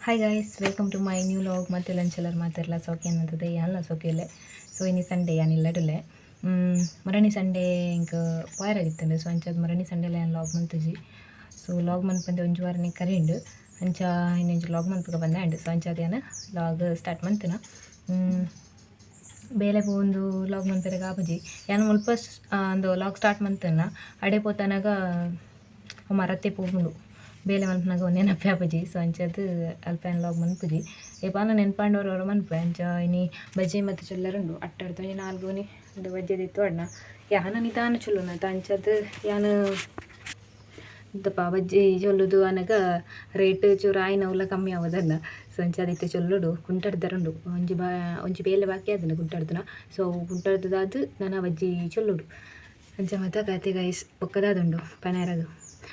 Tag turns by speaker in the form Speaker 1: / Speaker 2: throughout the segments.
Speaker 1: Hi guys, welcome to my new vlog. ಮತ್ತೆ ಅಂಚಲರ್ ಮಾತೆರ್ಲ ಸೌಖ್ಯ ಅನ್ನಂತದೆ, ಯಾನ್ಲ ಸೌಖ್ಯ. ಸೊ ಇನಿ ಸಂಡೇ, ಯಾನ್ ಇಲ್ಲಡುಲೆ. ಮರಣಿ ಸಂಡೇ ಇಂಕ್ ಪೋಯರಾಗಿತ್ತುಂಡು. ಸೊ ಅಂಚಾದ್ ಮರಣಿ ಸಂಡೇಲ ಯಾನ್ ಲಾಗ್ ಮಲ್ತುಜಿ. ಸೊ ಲಾಗ್ ಮನ್ಪಂದೆ ಒಂಜಿ ವಾರನೆ ಕರಿಂಡು. ಅಂಚ ಇನ್ನೊಂಜಿ ಲಾಗ್ ಮನ್ಪುಗ ಬಂದೆ ಅಂಡ್. ಸೊ ಅಂಚಾದ್ ಯಾನ್ ಲಾಗ್ ಸ್ಟಾರ್ಟ್ ಮಂತುನ. ಬೇಲೆ ಪೋವೊಂದು ಲಾಗ್ ಮನ್ಪೆರೆಗ್ ಆಪುಜಿ. ಯಾನ್ ಮುಲ್ಪ ಅಂದು ಲಾಗ್ ಸ್ಟಾರ್ಟ್ ಮಂತುನ ಅಡೆ ಪೋತನಗ ಮರತ್ತೆ ಪೋಪುಂಡು. ಬೇಲೆ ಮನ್ಪುನಗ ನೆನಪೇ ಆಪುಜಿ. ಸೊ ಅಂಚಾದ್ ಅಲ್ಪ ಯಾನ್ ಲಾಗ್ ಮನ್ಪುಜಿ. ಏಪಾನ ನೆನ್ಪಾಂಡ ಒರ ಮನ್ಪೆ. ಅಂಚ ಇನಿ ಬಜ್ಜೆ ಮತ್ತು ಚೊಲ್ಲರುಂಡು ಅಟ್ಟಡ್ದು ಒಂಜಿ ನಾಲ್ಗೋನಿ ಒಂದು ಬಜ್ಜೆ ದಿತ್ತು ಅಡ್ನ. ಯಾನ ನಿಧಾನ ಚೊಲ್ಲುನ ಅಂಚಾದ್ ಯಾನ್ ದಪ್ಪ ಬಜ್ಜೆ ಚೊಲ್ಲುದು ಅನಗ ರೇಟ್ ಚೂರು ಆಯಿನವುಲ ಕಮ್ಮಿ ಆವದಲ್ಲ. ಸೊ ಅಂಚಾದ್ ಇತ್ತೆ ಚೊಲ್ಲುಡು ಕುಂಟಡ್ದರುಂಡು. ಒಂಜಿ ಬಾ ಒಂಜಿ ಬೇಲೆ ಬಾಕಿ ಆದುಂಡು ಕುಂಟಡ್ದುನ. ಸೊ ಕುಂಟಡ್ದದಾದ್ ನನ ಬಜ್ಜಿ ಚೊಲ್ಲುಡು. ಅಂಚ ಮಾತ ಕತೆ ಗೈಸ್. ಬೊಕ್ಕದಾದುಂಡು ಪನೇರಗ್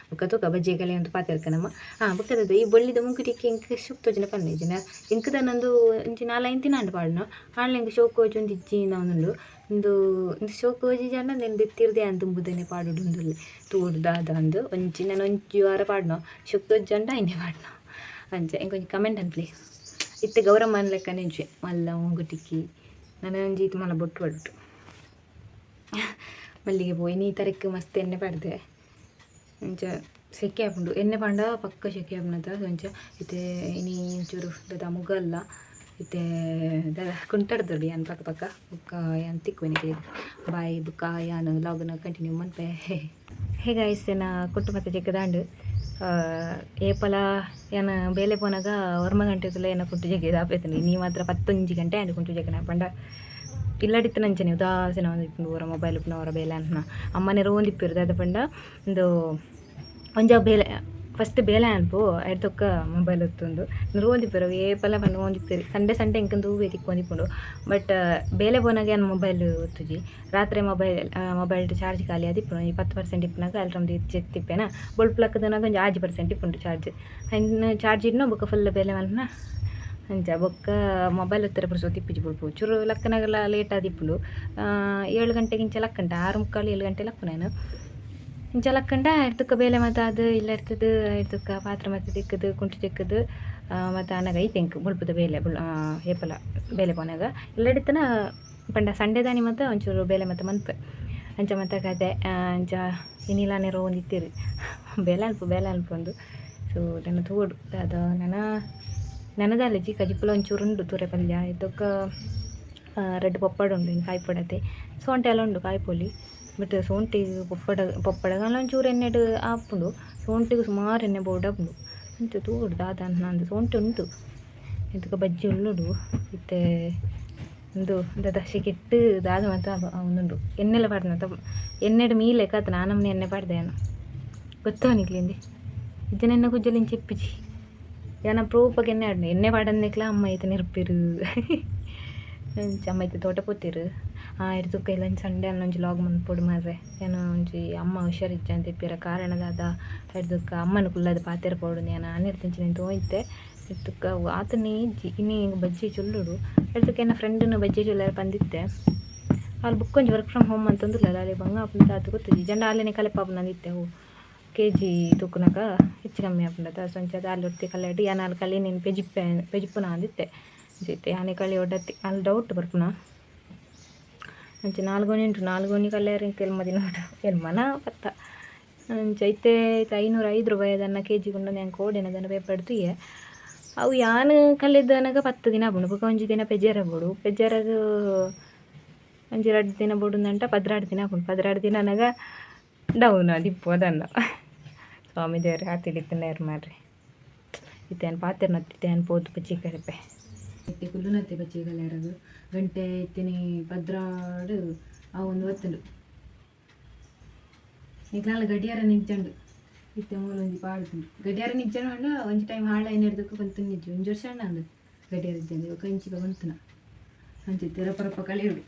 Speaker 1: ಬೊಕ್ಕ ತೂಕ ಬಜ್ಜೆ ಕಲೆ ಅಂತ ಪಾತೆರ್ಕ ನಮ್ಮ. ಹಾಂ, ಬೊಕ್ಕದದು ಈ ಬೊಳ್ಳಿದ ಮುಂಕುಟಿಕ್ಕೆ ಇಂಕ್ ಶೋಕ್ ತೋಜುನ ಪನ್ನೆ ಜಿನ. ಇಂಕ್ ನಂದು ಒಂಜಿ ನಾಲೈನ್ ದಿನ ಆಂಡ್ ಪಾಡುನ. ಆಂಡ್ಲ ಇಂಕ್ ಶೋಕ್ ತೋಜೊಂದು ಇಜ್ಜಿ ಉಂಡು. ಉಂದು ಇಂದು ಶೋಕ್ ತೋಜಿಜಾಂಡ ನೆನ್ ದೆತ್ತಿರ್ದೆ ಯಾನ್ ದುಂಬುದನೆ ಪಾಡೊಡು ಉಂದುಲ್ಲೆ. ತೂಡು ದಾದ ಅಂದು. ಒಂಜಿ ನಾನು ಒಂಜಿ ವಾರ ಪಾಡುನ, ಶೋಕ್ ತೋಜಾಂಡ ಐನೆ ಪಾಡುನ. ಅಂಚ ಇಂಕ್ ಒಂಜಿ ಕಮೆಂಟ್ ಅನ್ಪ್ಲೆ. ಇತ್ತೆ ಗೌರಮ್ಮನ ಲೆಕ್ಕನೆ ಇಂಚೆ ಮಲ್ಲ ಮುಂಗುಟಿಕ್ಕಿ ನನ ಒಂಜಿ ಇತ್ತು ಮಲ್ಲ ಬೊಟ್ಟು ಪಡುಟು ಮಲ್ಲಿಗೆ ಪೋ. ಇನಿ ತರೆಕ್ ಮಸ್ತ್ ಎಣ್ಣೆ ಪಾಡ್ದೆ. ಅಂಚ ಸೆಕೆ ಆಪುಂಡು. ಎಣ್ಣೆ ಪಾಂಡ ಪಕ್ಕ ಸೆಕೆ ಆಪುನತ. ಅಂಚ ಇತ್ತೆ ಇನಿ ಒಂಚೂರು ದಾದ ಮುಗಲ್ಲ. ಇತ್ತೆ ದಾದ ಕುಂಟಡ್ದೊಡು ಯಾನ್ ಪಕ್ಕ ಪಕ್ಕ. ಬೊಕ್ಕ ಯಾನ್ ತಿಕ್ಕುವೆ ನಿಕ್ಲೆಗ್. ಬಾಯ್. ಬೊಕ್ಕ ಯಾನ್ ಲಾಗ್ನ ಕಂಟಿನ್ಯೂ ಮನ್ಪೆ. ಹೇ ಗಾಯ್ಸ್, ಎನ್ನ ಕುಟ್ಟು ಮತ್ತೆ ಜಗ್ಗದಾಂಡ್. ಏಪಲ ಯಾನ್ ಬೇಲೆ ಪೋನಾಗ 9 ಗಂಟೆ ತುಲ ಎನ್ನ ಕುಟ್ಟು ಜಗ್ಗೇದು ಆಪೆತ್ಂಡ್. ಇನಿ ಮಾತ್ರ 11 ಗಂಟೆ ಆಂಡ್ ಕುಂಟು ಜಗ್ಗನ. ಪಂಡ ಇಲ್ಲಡಿತ್ತಿನಂಚನೆ ಉದಾಸೀನ ಇಪ್ಪುಂಡು. ಒರ ಮೊಬೈಲ್ ಉಪ್ಪುನ, ಒರ ಬೇಲೆ ಅನ್ಪುನ. ಅಮ್ಮನೆ ರೋಂದಿಪ್ಪೆರ್ ದಾದ ಪಂಡ ಉಂದು ಒಂಜ ಬೇಲೆ ಫಸ್ಟ್ ಬೇಲೆ ಅನ್ಪು, ಐಡ್ದೊಕ್ಕ ಮೊಬೈಲ್ ಒತ್ತೊಂದು ರೋಂದಿಪ್ಪೆರ್. ಏಪಲ ಪಂಡ ಓಂದಿಪ್ಪೆರ್. ಸಂಡೆ ಸಂಡೆ ಎಂಕ್ ತೂವೆ ತಿಕ್ಕೊಂದಿಪ್ಪುಂಡು. ಬಟ್ ಬೇಲೆ ಪೋನಾಗ ಯಾನ್ ಮೊಬೈಲ್ ಒತ್ತುಜಿ. ರಾತ್ರೆ ಮೊಬೈಲ್ ಮೊಬೈಲ್ಡ್ ಚಾರ್ಜ್ ಖಾಲಿ ಆದಿಪ್ಪುಂಡು. ಒಂಜಿ 10% ಇಪ್ಪುನಗ ಅಲ್ರಮ್ದು ಜೆತ್ತಿಪ್ಪೆನ. ಬೊಲ್ಪು ಲಕ್ಕುದನಾಗ ಒಂಜಿ 6% ಇಪ್ಪುಂಡು ಚಾರ್ಜ್. ಐನ್ ಚಾರ್ಜ್ ಇಡ್ನ ಬೊಕ್ಕ ಫುಲ್ ಬೇಲೆ ಮಲ್ಪುನ. ಅಂಚ ಬೊಕ್ಕ ಮೊಬೈಲ್ ಒತ್ತರೆ ಪುರ್ಸೊತ್ತು ಇಪ್ಪುಜಿ. ಬೊಲ್ಪು ಚೂರು ಲಕ್ಕನಗಲ ಲೇಟ್ ಆದಿಪ್ಪುಂಡು. 7 ಗಂಟೆಗೆ ಇಂಚ ಲಕ್ಕಂಟ, 6:45 7 ಗಂಟೆ ಲಕ್ಕುನ ಯಾನ್. ಇಂಚ ಲಕ್ಕಂಡ ಐಡ್ದೊಕ್ಕ ಬೇಲೆ ಮಾತ ಆದ್ ಇಲ್ಲ ಇರ್ತದೆ. ಐಡ್ದೊಕ್ಕ ಪಾತ್ರೆ ಮಾತ ತಿಕ್ಕುದು, ಕುಂಟು ತಿಕ್ಕುದು ಮತ್ತು ಆನಗ ಐತೆ ಎಂಕ್ ಬೊಲ್ಪುದ ಬೇಲೆ. ಬುಲ್ ಏಪಲ ಬೇಲೆ ಪೋನಾಗ ಇಲ್ಲಡಿತ್ತನ ಪಂಡ ಸಂಡೆದಾನಿ ಮಾತ ಒಂಚೂರು ಬೇಲೆ ಮಾತ ಮನ್ಪೆ. ಅಂಚ ಮಾತ ಕತೆ. ಅಂಚ ಇನಿಲ ರೋಂದಿತ್ತೆರ್ ಬೇಲೆ ಅನ್ಪು, ಬೇಲೆ ಅನ್ಪೊಂದು. ಸೊ ನನ ತೂವೊಡು ದಾದ. ನನ ನನದಾಲಜಿ ಕಜಿಪುಲ ಒಂಚೂರು ಉಂಡು, ತುರೆ ಪಲ್ಯ ಐತೊಕ್ಕ ರಡ್ಡ್ ಪಪ್ಪಡ ಉಂಡು. ಇನ್ನು ಕಾಯ್ಪೊಡತೆ. ಸೋಂಟೆ ಎಲ್ಲ ಉಂಡು, ಕಾಯ್ಪೊಲಿ. ಬಟ್ ಸೋಂಟಿಗ್ ಪಪ್ಪಡ ಪಪ್ಪಡಗಾಲ ಒಂಚೂರು ಎಣ್ಣೆಡ್ ಆಪುಂಡು. ಸೋಂಟಿಗ್ ಸುಮಾರು ಎಣ್ಣೆ ಬೋಡಾಪುಂಡು. ಅಂಚ ತೂವೊಡು ದಾದ ಅಂದ್. ಸೋಂಟೆ ಉಂಟು, ಇತ್ಕ ಬಜ್ಜಿ ಉಲ್ಲುಡು. ಇತ್ತೆ ಉಂದು ದಾದ ಸೆಕೆಟ್ ದಾದ ಮಾತ ಉಂದುಂಡು. ಎಣ್ಣೆಲ ಪಾಡ್ದನ ಎಣ್ಣೆಡ್ ಮೀ ಲೆಕ್ಕ ಆತನ. ಆ ನಮೂನಿ ಎಣ್ಣೆ ಪಾಡ್ದೆ ಯಾನ್. ಗೊತ್ತೋ ನಿಕ್ಲೆಂದೆ ಇಜ್ಜನ? ಎನ್ನ ಕುಜ್ಜಲ್ ಇಂಚ ಇಪ್ಪುಜಿ. ಯಾನ ಅಪ್ರೂಪಗ್ ಎಣ್ಣೆ ಆಡ್ನೆ. ಎಣ್ಣೆ ಪಾಡಂದೆಕ್ಲ ಅಮ್ಮ ಐತ ನೆರ್ಪೆರ್. ಅಂಚ ಅಮ್ಮ ಇತ್ತೆ ತೋಟ ಪೋತೆರ್. ಐಡ್ದ್ ಇಲ್ಲ ಸಂಡೆ ಒಂಜಿ ಲಾಗ್ ಮನ್ಪೊಡು ಮಾರ್ರೆ. ಯಾನ್ ಒಂಜಿ ಅಮ್ಮ ಹುಷಾರಿಜ್ಜಂತೆ ಇಪ್ಪಿರ ಕಾರಣ ದಾದ, ಐಡ್ದೊಕ್ಕ ಅಮ್ಮನ ಕುಲ್ಲದ್ ಪಾತೆರ ಪೋಡು. ಯಾನ್ ಆನಿರ್ದಿಂಚಿನ ತೋಯಿತ್ತೆ ಐಡ್ದೊಕ್ಕ ಅವು ಆತನೇ ಇಜ್ಜಿ. ಇನಿ ಬಜ್ಜಿ ಚೊಲ್ಲುಡು. ಐಡ್ದೊಕ್ಕ ಎನ್ನ ಫ್ರೆಂಡ್ನ ಬಜ್ಜಿ ಚೊಲ್ಲರ ಪಂದಿತ್ತೆ. ಆಲ್ ಬುಕ್ಕೊಂಜಿ ವರ್ಕ್ ಫ್ರಮ್ ಹೋಮ್ ಅಂತಂದುಲ್ಲಲ್ಲ. ಅಲೆ ಬಂಗ ಆಪುಂಡು ಆತು ಗೊತ್ತುಜಿ. ಜಂಡ ಆಲೆನೆ ಕಲೆಪಾಪುನ ಅಂದಿತ್ತೆ. ಅವು ಕೆ ಜಿ ತೂಕುನಗ ಹೆಚ್ಚು ಕಮ್ಮಿ ಆಪುಂಡತ. ಸೊ ಅಂಚಾದ್ ಆಲ್ ಒರ್ತಿ ಕಲೆಡ್ ಯಾನ್ ಆಲ್ ಕಲಿ ಪೆಜಿಪ್ಪೆ ಪೆಜಿಪ್ಪುನ ಅಂದಿತ್ತೆ. ಅಂಚ ಯಾನೆ ಕಳಿ ಒಡ್ಡತ್ತಿ ಅಲ್ಲಿ ಡೌಟ್ ಬರ್ಪುನ. ಅಂಚ ನಾಲ್ ಗೋಣಿ ಉಂಟು. ನಾಲ್ ಗೋಣಿ ಕಲ್ಯಾರ ಇಂಕ್ ಎಲ್ಮ ದಿನ ಉಂಟು, ಎಲ್ಮನ ಪತ್ತ. ಅಂಚ ಇತ್ತೆ ಇತ್ತೆ 505 ರೂಪಾಯಿ ಅದನ್ನು ಕೆ ಜಿ ಕೊಂಡು ಯಾನ್ ಕೋಡೆನ ಅದನ್ನು ಪೇಪರ್ ತೂಯೆ. ಅವು ಯಾನ್ ಕಲ್ಲೆದನಗ 10 ದಿನ ಆಪುಂಡು. ಬೊಕ ಒಂಜಿ ದಿನ ಪೆಜರ ಬೋಡು. ಪೆಜರಗ್ ಒಂಜಿ 2 ದಿನ ಬೋಡುಂದಂಟ 12 ದಿನ ಆಪುಂಡು. 12 ದಿನ ಅನಗ ಡೌನ್ ಆದಿಪ್ಪು ಅದನ್ನ. ಸ್ವಾಮಿ ದೇವ್ರೆ ಆತ್ ಹಿಡಿತುಂಡೇರ್ ಮಾರ್ರೆ. ಇತ್ತೆ ಯಾನ್ ಪಾತೆರ್ನತ್ತಿತ್ತೆ ಯಾನ್ ಪೋದು ಬಜ್ಜಿ ಕಲಿಪೆ. ಇತ್ತೆ ಕುಲ್ಲುನತ್ತೆ ಬಜ್ಜಿ ಕಲೆಯರಗ್. ಗಂಟೆ ಇತ್ತಿನಿ 12 ಆವೊಂದು ಬತ್ತುಂಡು. ನಿಕ್ಲಾಲ ಗಡಿಯಾರ ನಿಜ್ಜಂಡು. ಇತ್ತೆ ಮೂಲು ಒಂಜಿ ಪಾಡ್ದುಂಡು. ಗಡಿಯಾರ ನಿಜ್ಜಂಡು ಪಂಡ ಒಂಜಿ ಟೈಮ್ ಹಾಳಾಯಿನ ಹಿಡ್ದಕ್ಕೆ ಬಂತು ನಿಜ್ಜಿ. ಒಂಜಿ ವರ್ಷ ಅಂದು ಗಡಿಯಾರ ಇಜ್ಜಂಡು. ಇವಾಗ ಇಂಚಿಪ ಬಂತುನ. ಅಂಚ ಇತ್ತೆ ರಪ್ಪ ರಪ್ಪ ಕಳೆಯುಡು.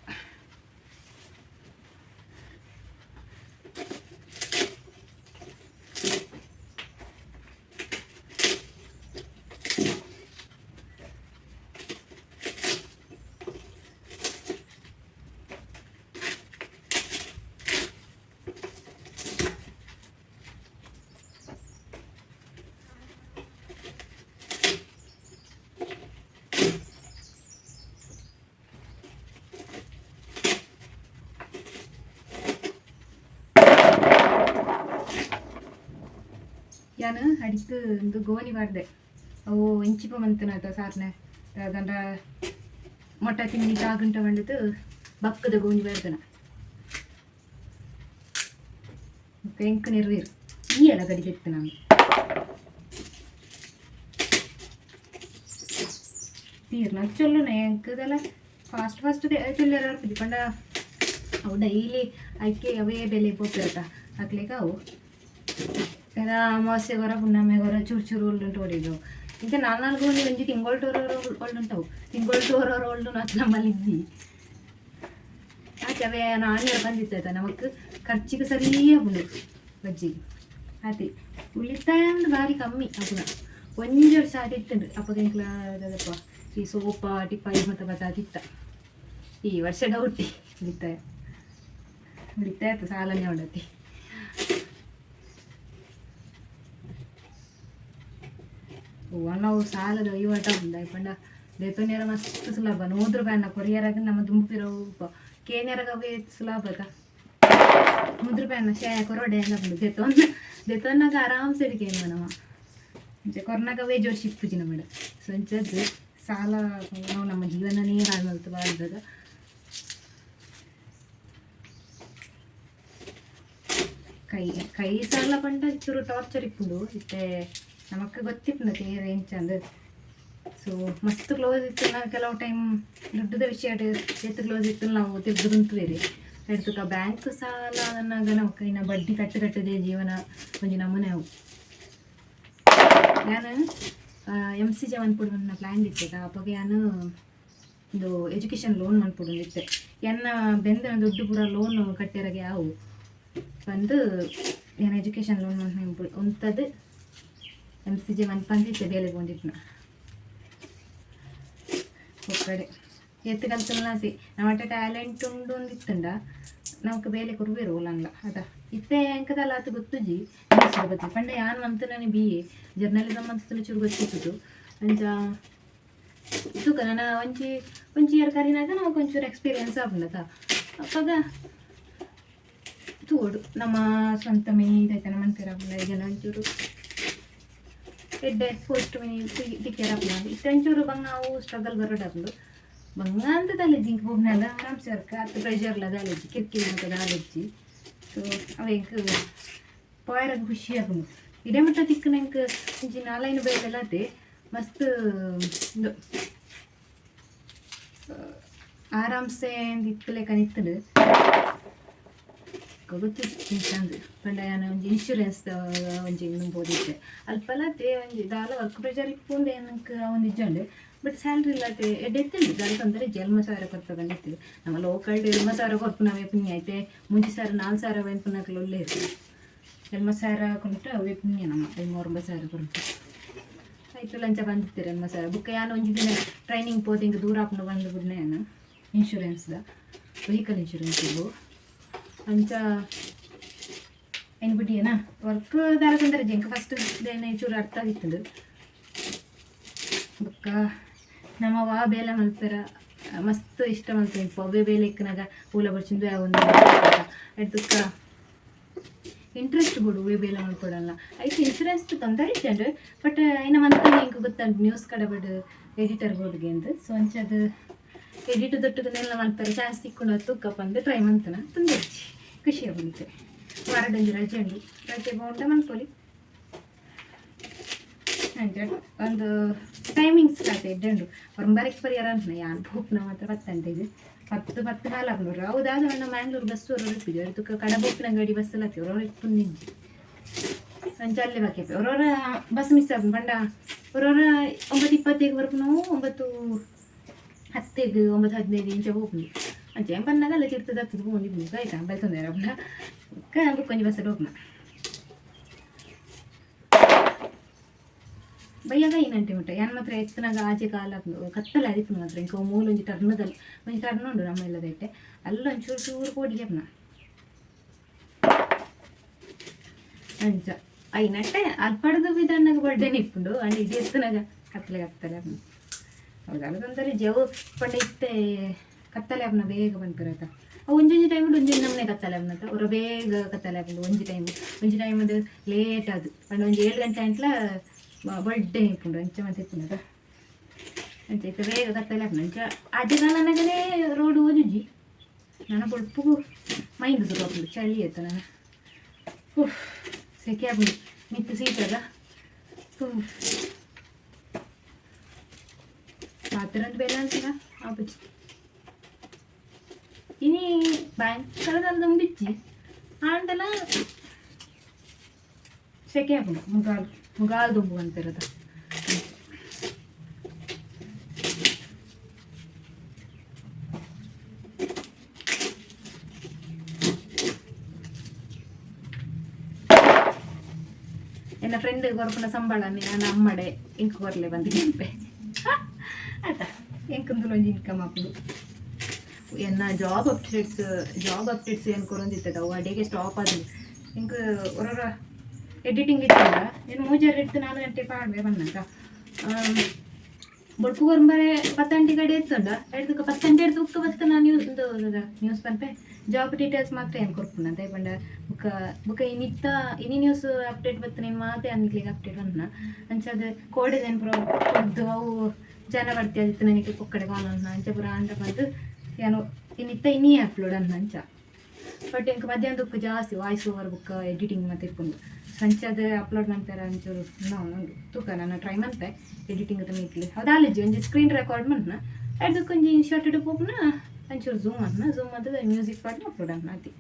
Speaker 1: ಯಾನು ಅಡಿಕ್ ಒಂದು ಗೋಣಿ ಬಾರ್ದೆ ಅವು ಇಂಚಿಪ ಮಂತನಾತ ಸಾರ್ನೆ ದಂಡ ಮೊಟ್ಟ ತಿನ್ನಿ ತಾಗುಂಟ ಬಂದಿದ್ದು ಬಕ್ಕದ ಗೋಣಿ ಬಾರ್ದನ ಎಂಕ್ ನೆರವೇರು ಈ ಎಲ್ಲ ಗಡಿ ನಾನು ತೀರ್ನ ಚೊಲ್ಲುನೆ ಎಂಕದೆಲ್ಲ ಫಾಸ್ಟ್ ಫಾಸ್ಟ್ ಚೊಲ್ಲೆರ ಬರ್ಪುಜಿ ಪಂಡ ಅವು ಡೈಲಿ ಐಕೆ ಅವೇ ಬೆಲೆ ಪೋಪಿರತ್ತ ಹಾಕ್ಲಿಕ್ಕೆ ಅವು ಎಲ್ಲ ಅಮಾವಾಸ್ಯೆ ಗೊರ ಪುಣ್ಣಮೆ ಗೊರ ಚೂರು ಚೂರು ಒಳ್ಳುಂಟು ಹೊಡಿದು ಇಂಚ ನಾಲ್ ನಾಲ್ಕು ಒಂಜಿ ಒಂಜಿ ತಿಂಗೊಳ್ ಟೂರ್ ಒಳ್ಳುಂಟವು ತಿಂಗೊಳ್ ಟೂರ್ ಒಳ್ಳು ನಾತ್ ನಮ್ಮಲ್ಲಿ ಇದ್ದಿ ಆಚೆ ಅವೇ ನಾಣ್ಯರು ಬಂದಿತ್ತ ನಮಕ್ ಖರ್ಚಿಗೆ ಸರಿಯೇ ಉಂಡು ಬಜ್ಜಿಗೆ ಆತಿ ಉಳಿತಾಯ ಅಂದ್ರೆ ಭಾರಿ ಕಮ್ಮಿ ಅಪುನ ಒಂಜಿ ವರ್ಷ ಆದಿತ್ತುಂಡು ಅಪ್ಪಗ ಎಂಕ್ಲ ದಾದಪ್ಪ ಈ ಸೋಪ ಟಿಪ್ಪಾಯಿ ಮತ್ತು ಬತ್ತಾತಿತ್ತ ಈ ವರ್ಷ ಡೌಟಿ ಉಳಿತಾಯ ಉಳಿತಾಯ ಆಯ್ತು ಸಾಲನೇ ಉಂಡತಿ ನಾವು ಸಾಲದ ವಹಿವಾಟ ಉಂಡ ಪಂಡ ದೇತೋನ್ಯರ ಮಸ್ತ್ ಸುಲಭ 100 ರೂಪಾಯಿನ ಕೊರಿಯರಾಗ ನಮ್ಮ ದುಂಬುಪಿರೋ ಕೇನ್ಯರಾಗ ಅವೇ ಸುಲಭ 100 ರೂಪಾಯಿನ ಶೇ ಕೊರೋಡೆ ಎಲ್ಲ ಉಂಡು ದೆತೋನ್ ದೆತೋನ್ನಾಗ ಆರಾಮ್ಸೆ ಕೇನು ನಮ್ಮ ಅಂಚೆ ಕೊರ್ನಾಗ ಅವೇ ಜೋರ್ ಶಿಪ್ಪುಜಿ ನಮ್ಮ ಸೊ ಅಂಚದ್ದು ಸಾಲ ನಾವು ನಮ್ಮ ಜೀವನನೇ ಹಾಳು ಮಲ್ತು ಬಾಳ್ದದ. ಕೈ ಕೈ ಸಾಲ ಪಂಡ ಚೂರು ಟಾರ್ಚರ್ ಇಪ್ಪುಂಡು ಇತ್ತೆ ನಮಕ್ ಗೊತ್ತಿಪ್ಪುಂಡು ತೇರ್ ಎಂಚಂದ್. ಸೊ ಮಸ್ತ್ ಕ್ಲೋಸ್ ಇತ್ತು ನಾವು ಕೆಲವು ಟೈಮ್ ದುಡ್ಡುದ ವಿಷಯ ಏತ್ ಕ್ಲೋಸ್ ಇತ್ತು ನಾವು ತಿರ್ದು ಕುಂತುವೇರಿ ಎಡ್ತುಕ ಬ್ಯಾಂಕ್ ಸಾಲ ಅನ್ನಾಗ ನಮಕ್ ಇನ್ನ ಬಡ್ಡಿ ಕಟ್ಟು ಕಟ್ಟದೆ ಜೀವನ ಒಂಜಿ ನಮೂನೆ ಅವು. ಯಾನ್ ಎಮ್ ಸಿ ಜೆ ಮನ್ಪೊಡು ಪನ್ಪಿನ ಪ್ಲ್ಯಾನ್ ಇತ್ತೆ ಅಪಗ ಯಾನ್ ಉಂದು ಎಜುಕೇಷನ್ ಲೋನ್ ಮನ್ಪೊಡು ಇತ್ತೆ ಎನ್ನ ಬೆಂದನ ದುಡ್ಡು ಪೂರ ಲೋನ್ ಕಟ್ಟೆರಗೆ ಆವು ಪಂದ್ ಯಾನ್ ಎಜುಕೇಷನ್ ಲೋನ್ ಮನ್ಪುನ ಉಂತದ್ ಎಮ್ ಸಿ ಜೆ ಮನ್ಪಂದಿತ್ತೆ ಬೇಲೆ ಪೋಂದಿತ್ತಿನ ಒಕ್ಕಡೆ ಏತ್ ಕಲ್ತುಲ್ಲಾಸಿ ನಮಟ ಟ್ಯಾಲೆಂಟ್ ಉಂಡು ಅಂದಿತ್ತುಂಡ ನಮಕ್ ಬೇಲೆ ಕೊರ್ಬೆರು ಓಲಂಗ್ಲ ಅದ ಇತ್ತೆ ಎಂಕದಲ್ಲ ಆತ್ ಗೊತ್ತುಜಿ ನ್ಯೂಸ್ ಪಂಡ ಯಾನ್ ಮಂತುನನೆ ಬಿ ಎ ಜರ್ನಲಿಸಮ್ ಮಂತುನ ಚೂರು ಗೊತ್ತಿತ್ತುದು ಅಂಚ ತೂಕ ನನ ಒಂಜಿ ಒಂಜಿ ಇಯರ್ ಕರಿನಾಗ ನಮಕ್ ಒಂಚೂರು ಎಕ್ಸ್ಪೀರಿಯನ್ಸ್ ಆಪುಂಡತ ಅಪಗ ತೂವೊಡು ನಮ್ಮ ಸ್ವಂತ ಮಿನಿ ದೈತನ ಮನ್ಪೆರ ಆಪುಂಡ ಈಗನ ಒಂಚೂರು ಎಡ್ಡೆ ಪೋಸ್ಟ್ ಮಿನಿ ತಿಕ್ಯರ ಆಪುಂಡು ಇತ್ತೆ ಒಂಚೂರು ಬಂಗ ಅವು ಸ್ಟ್ರಗಲ್ ಬರೋಡಾಪುಂಡು ಬಂಗ ಅಂತ ದಾಲೆಜ್ಜಿ ಇಂಕ್ ಪೋಪುನಲ್ಲ ಆರಾಮ್ಸೆ ವರ್ಕ್ ಅತ್ ಪ್ರೆಷರ್ಲ ದಾಲೆಜ್ಜಿ ಕಿರ್ಕಿರಿ ಮಾತ ದಾಲೆಜ್ಜಿ. ಸೊ ಅವು ಎಂಕ್ ಪೋಯೆರೆಗ್ ಖುಷಿ ಆಪುಂಡು ಇಡೆ ಮುಟ್ಟ ತಿಕ್ಕುನ ಎಂಕ್ ಒಂಜಿ ನಾಲೈನ್ ಬೇಲೆಲ ಅತೆ ಮಸ್ತ್ ಉಂದು ಆರಾಮ್ಸೆ ಇತ್ತುಲೆಕನೆ ಇತ್ತುಂಡು ಗೊತ್ತಿಜ್ಜಿ ಎಂಚಂದ್ ಪಂಡ ಯಾನ್ ಒಂಜಿ ಇನ್ಶೂರೆನ್ಸ್ ಒಂಜಿ ಇಂದು ಪೋದಿತ್ತೆ ಅಲ್ಪಲ ಅತೆ ಒಂಜಿ ದಾಲ ವರ್ಕ್ ಪ್ರೆಷರ್ ಇಪ್ಪುಂಡು ಎಂಕ್ ಅವೊಂದಿಜ್ಜಂಡ್ ಬಟ್ ಸ್ಯಾಲ್ರಿ ಇಲ್ಲ ಅತೆ ಎಡ್ಡೆ ಇತ್ತುಂಡು ದಾಲ ತೊಂದರೆ ಇಜ್ಜಿ 50,000 ಕೊರ್ಪೆ ಇತ್ತು ನಮ್ಮ ಲೋಕಲ್ 50,000 ಕೊರ್ಪುನವೇ ಪುಣ್ಯ ಐತೆ 3,000 4,000 ಬೆನ್ಪುನಕುಲು ಉಲ್ಲೆರ್ 50,000 ಕೊರ್ಪುಂಡ ಅವೇ ಪುಣ್ಯ ನಮ್ಮ 5 9,000 ಕೊರ್ಪು ಐತ ಲಂಚ ಬಂದಿತ್ತೆರ್ 50,000 ಬೊಕ್ಕ ಯಾನ್ ಒಂಜಿ ದಿನ ಟ್ರೈನಿಂಗ್ ಪೋದು ಎಂಕ್ ದೂರ ಆಪುಂಡು ಪಂದ್ ಬುಡ್ನೆ ಯಾನ್ ಇನ್ಶೂರೆನ್ಸ್ ದ ವೆಹಿಕಲ್ ಇನ್ಶೂರೆನ್ಸ್ ಅಂಚ ಐನ್ ಬುಡ್ಡಿಯೇನಾ ವರ್ಕ್ ದಾಲ ತೊಂದರೆ ಇಜ್ಜಿ ಎಂಕ್ ಫಸ್ಟ್ ದೇನೆ ಚೂರು ಅರ್ಥ ಆಗಿತ್ತುಂಡು ಬೊಕ್ಕ ನಮ ವಾ ಬೇಲೆ ಮಲ್ಪೆರ ಮಸ್ತ್ ಇಷ್ಟ ಮಲ್ಪೆ ಅವ್ವೇ ಬೇಲೆ ಇಕ್ಕುನಗ ಪೂಲ ಬೊಡ್ಚಿಂದು ಒಂದು ಐಟ್ ಇಂಟ್ರೆಸ್ಟ್ ಬೋಡು ಒವ್ವೇ ಬೇಲೆ ಮಲ್ಪೊಡಲ್ಲ ಐಟ್ ಇನ್ಶೂರೆನ್ಸ್ ತೊಂದರೆ ಇಜ್ಜಂಡ್ ಬಟ್ ಐನ ಮಂತನೆ ಎಂಕ್ ಗೊತ್ತುಂಡು ನ್ಯೂಸ್ ಕಡಬಡ್ ಎಡಿಟರ್ ಬೋಡುಗೆ ಅಂದ್ ಸೊ ಅಂಚಾದ್ ಎಡಿಟ್ ದೊಟ್ಟುಗು ನೆಲ್ಲ ಮಲ್ಪೆರೆ ಚಾನ್ಸ್ ತಿಕ್ಕುಂಡ ತೂಕ ಪಂದ್ ಟ್ರೈ ಮಂತುನ ತೊಂದರೆ ಇಜ್ಜಿ ಖುಷಿ ಆಪುಂಡು ವಾರಡೊಂಜಿ ರಜೆ ಉಂಡು ರಜೆ ಪೋಂಡ ಮನ್ಪೊಲಿ ಅಂಚ ಒಂದು ಟೈಮಿಂಗ್ಸ್ ಕತೆ ಎಡ್ಡೆ ಉಂಡು ಒರಂಬರೆಕ್ ಪರಿಯರ ಅನ್ಪುನ ಯಾನ್ ಪೋಪುನ ಮಾತ್ರ 10 ಗಂಟೆಗ್ 10 10:15 ಆಪುಂಡು ಅವು ದಾದ ಪಂಡ ಮ್ಯಾಂಗ್ಳೂರ್ ಬಸ್ ಒರ ಇಪ್ಪುಜಿ ತುಕ ಕಡಬ ಗಡಿ ಬಸ್ ಎಲ್ಲ ಒರೊರ ಇಪ್ಪುನಿಜ್ಜಿ ಅಂಚ ಅಲ್ಲೇ ಬಾಕಿ ಒರೊರ ಬಸ್ ಮಿಸ್ ಆಪುಂಡು ಪಂಡ ಒರೊರ 9:20ಗ್ ಬರ್ಪುನವು 9:10ಗ್ 9:15 ಇಂಚ ಪೋಪುಂಡು ಅಂಚ ಏನ್ ಪನ್ನಗ ಅಲ್ಲ ತಿರ್ತ್ ದತ್ತುದು ಪೋವೊಂದಿಪ್ಪುಂಡು ಆಯ್ತಾ ಬಲ್ತೊಂದೆರ್ ಅಪುಂಡ ಬೊಕ್ಕ ಒಂಜಿ ಬಸ್ಸಡ್ ಪೋಪುನ ಬಯ್ಯಾಗ ಐನಂಟೆ ಮುಟ್ಟ ಯಾನ್ ಮಾತ್ರ ಎತ್ತುನಗ ಆಜೆ ಕಾಲ ಆಪುಂಡು ಕತ್ತಲೆ ಆದಿಪ್ಪುಂಡು ಮಾತ್ರ ಎಂಕ್ ಮೂಲು ಒಂಜಿ ಟರ್ನ್ದಲ್ಲಿ ಒಂಜಿ ಟರ್ನ್ ಉಂಡು ನಮ್ಮ ಇಲ್ಲದೈಟೆ ಅಲ್ಲ ಒಂಚೂರು ಚೂರು ಪೋಡಿಗೆ ಆಪುನ ಅಂಚ ಐನಟ್ಟೆ ಅಲ್ಪಡ್ದು ಬಿದಣ್ಣಗ ಬಡ್ಡೆನೆ ಇಪ್ಪುಂಡು ಅಂಡ ಇಡಿ ಎತ್ತುನಗ ಕತ್ತಲೆ ಕತ್ತಲೆ ಆಪುಂಡು ಹೌದಲ್ಲ ತೊಂದರೆ ಜವು ಪಂಡ ಇತ್ತೆ ಕತ್ತಲೆ ಆಪುನ ಬೇಗ ಪನ್ಪೆರ್ ಆತ. ಅವು ಒಂಜೊಂಜಿ ಟೈಮ್ ಒಂಜೊಂಜಿ ನಮೂನೆ ಕತ್ತಲೆ ಆಪುಂಡು ಒರ ಬೇಗ ಕತ್ತಲೆ ಆಪುಂಡು ಒಂಜಿ ಟೈಮ್ ಒಂಜಿ ಟೈಮ್ ಲೇಟ್ ಅದು ಪಂಡ ಒಂಜಿ 7 ಗಂಟೆ ಅಂಟ್ಲ ಬೊಡ್ಡೆ ಇಪ್ಪುಂಡು ಅಂಚ ಮತ್ತೆ ಇಪ್ಪುಂಡು ಅಂಚ ಇತ್ತೆ ಬೇಗ ಕತ್ತಲೆ ಆಪುಂಡು ಅಂಚ ಅದೇ ನನಗನೇ ರೋಡ್ ಓಜುಜಿ ನನ್ನ ಬೊಲ್ಪುಗು ಮೈಂದ್ ಶುರು ಆಪುಂಡು ಚಳಿ ಆಯ್ತು ನಾನು ಉಫ್ ಸೆಕೆ ಆಪುಂಡು ಮಿತ್ತು ಸೀತದ ಉಫ್ ಪಾತ್ರೆ ಬೇರೆ ಅಂತೀರ ಆಪುಜಿ ಇನಿ ಭಯಂಕರ ದುಂಬಿಚ್ಚಿ ಆಂಡಲ ಸೆಕೆ ಆಪುಂಡು ಮುಗಾಲ್ ಮುಗಾಲ್ ದುಂಬು ಅಂತಿರೋದು. ಎನ್ನ ಫ್ರೆಂಡ್ ಕೊರ್ಪುನ ಸಂಬಳ ನಾನು ಅಮ್ಮಡೆ ಇಂಕ್ ಕೊರ್ಲೆ ಬಂದು ಕೆಂಪೆ ಆತ ಎಂಕಂದುಲ ಒಂಜಿ ಇನ್ಕಮ್ ಆಪುಂಡು. ಎನ್ನ ಜಾಬ್ ಅಪ್ಡೇಟ್ಸ್ ಏನು ಕೊರೊಂದಿತ್ತದ ಅವು ಅಡೆಗೆ ಸ್ಟಾಪ್ ಆದ ಎಂಕ್ ಒರೊರ ಎಡಿಟಿಂಗ್ ಇತ್ತಲ್ಲ ಏನು ಮೂಜಾರು ಇತ್ತು 4 ಗಂಟೆ ಪಾಡ್ವೆ ಬನ್ನಗ ಬೊಳ್ಪು ಕೊರಂಬರೆ 10 ಗಂಟೆ ಗಡಿ ಎತ್ತುಂಡ ಎಡ್ದಕ್ಕ 10 ಗಂಟೆ ಎಡ್ದು ಬುಕ್ಕ ಬತ್ತ ನಾನು ನ್ಯೂಸ್ ನ್ಯೂಸ್ ಪನ್ಪೆ ಜಾಬ್ ಡೀಟೇಲ್ಸ್ ಮಾತ್ರ ಏನು ಕೊರ್ಪುಂಡು ಅಂತ ಪಂಡ ಬುಕ್ಕ ಬುಕ್ಕ ಇನ್ನಿತ್ತ ಇನಿ ನ್ಯೂಸ್ ಅಪ್ಡೇಟ್ ಬತ್ತ ನೀನು ಮಾತೆ ಅನ್ಲಿಕ್ಕೆ ಅಪ್ಡೇಟ್ ಬಂದ ಅಂಚಾದ ಕೋಡೆ ಏನು ಪೂರ ಕೊಡ್ದು ಅವು ಜನ ಬರ್ತಿ ಅದಿತ್ತು ನನಗೆ ಪೊಕ್ಕಡೆ ಕಾಲನ್ನ ಅಂಚ ಪೂರ ಅಂಡ ಬಂದು ಏನು ಇನ್ನಿತ್ತ ಇನ್ನಿ ಅಪ್ಲೋಡ್ ಅನ್ನ ಅಂಚ ಬಟ್ ಎಂಕ್ ಮಧ್ಯಾಹ್ನ ದುಕ್ಕ ಜಾಸ್ತಿ ವಾಯ್ಸ್ ಓವರ್ ಬುಕ್ಕ ಎಡಿಟಿಂಗ್ ಮತ್ತೆ ಇಪ್ಪುಂಡು ಸಂಚಾದ ಅಪ್ಲೋಡ್ ಮಾಡ್ತಾರೆ ಅಂಚೂರು ಉಂಡು ತೂಕ ನಾನು ಟ್ರೈ ಮಾಡ್ತೆ ಎಡಿಟಿಂಗ್ ಮೀಟ್ಲಿ ಹೌದಾಲಜಿ ಒಂಜಿ ಸ್ಕ್ರೀನ್ ರೆಕಾರ್ಡ್ ಮನ್ನ ಅದಕ್ಕೆ ಒಂಜಿ ಇನ್ಶಾರ್ಟ್ ಪೋಪುನ ಒಂಚೂರು ಝೂಮ್ ಅನ್ನ ಝೂಮ್ ಅದು ಮ್ಯೂಸಿಕ್ ಪಾಡ್ನ ಅಪ್ಲೋಡ್ ಅನ್ನ ಅತಿ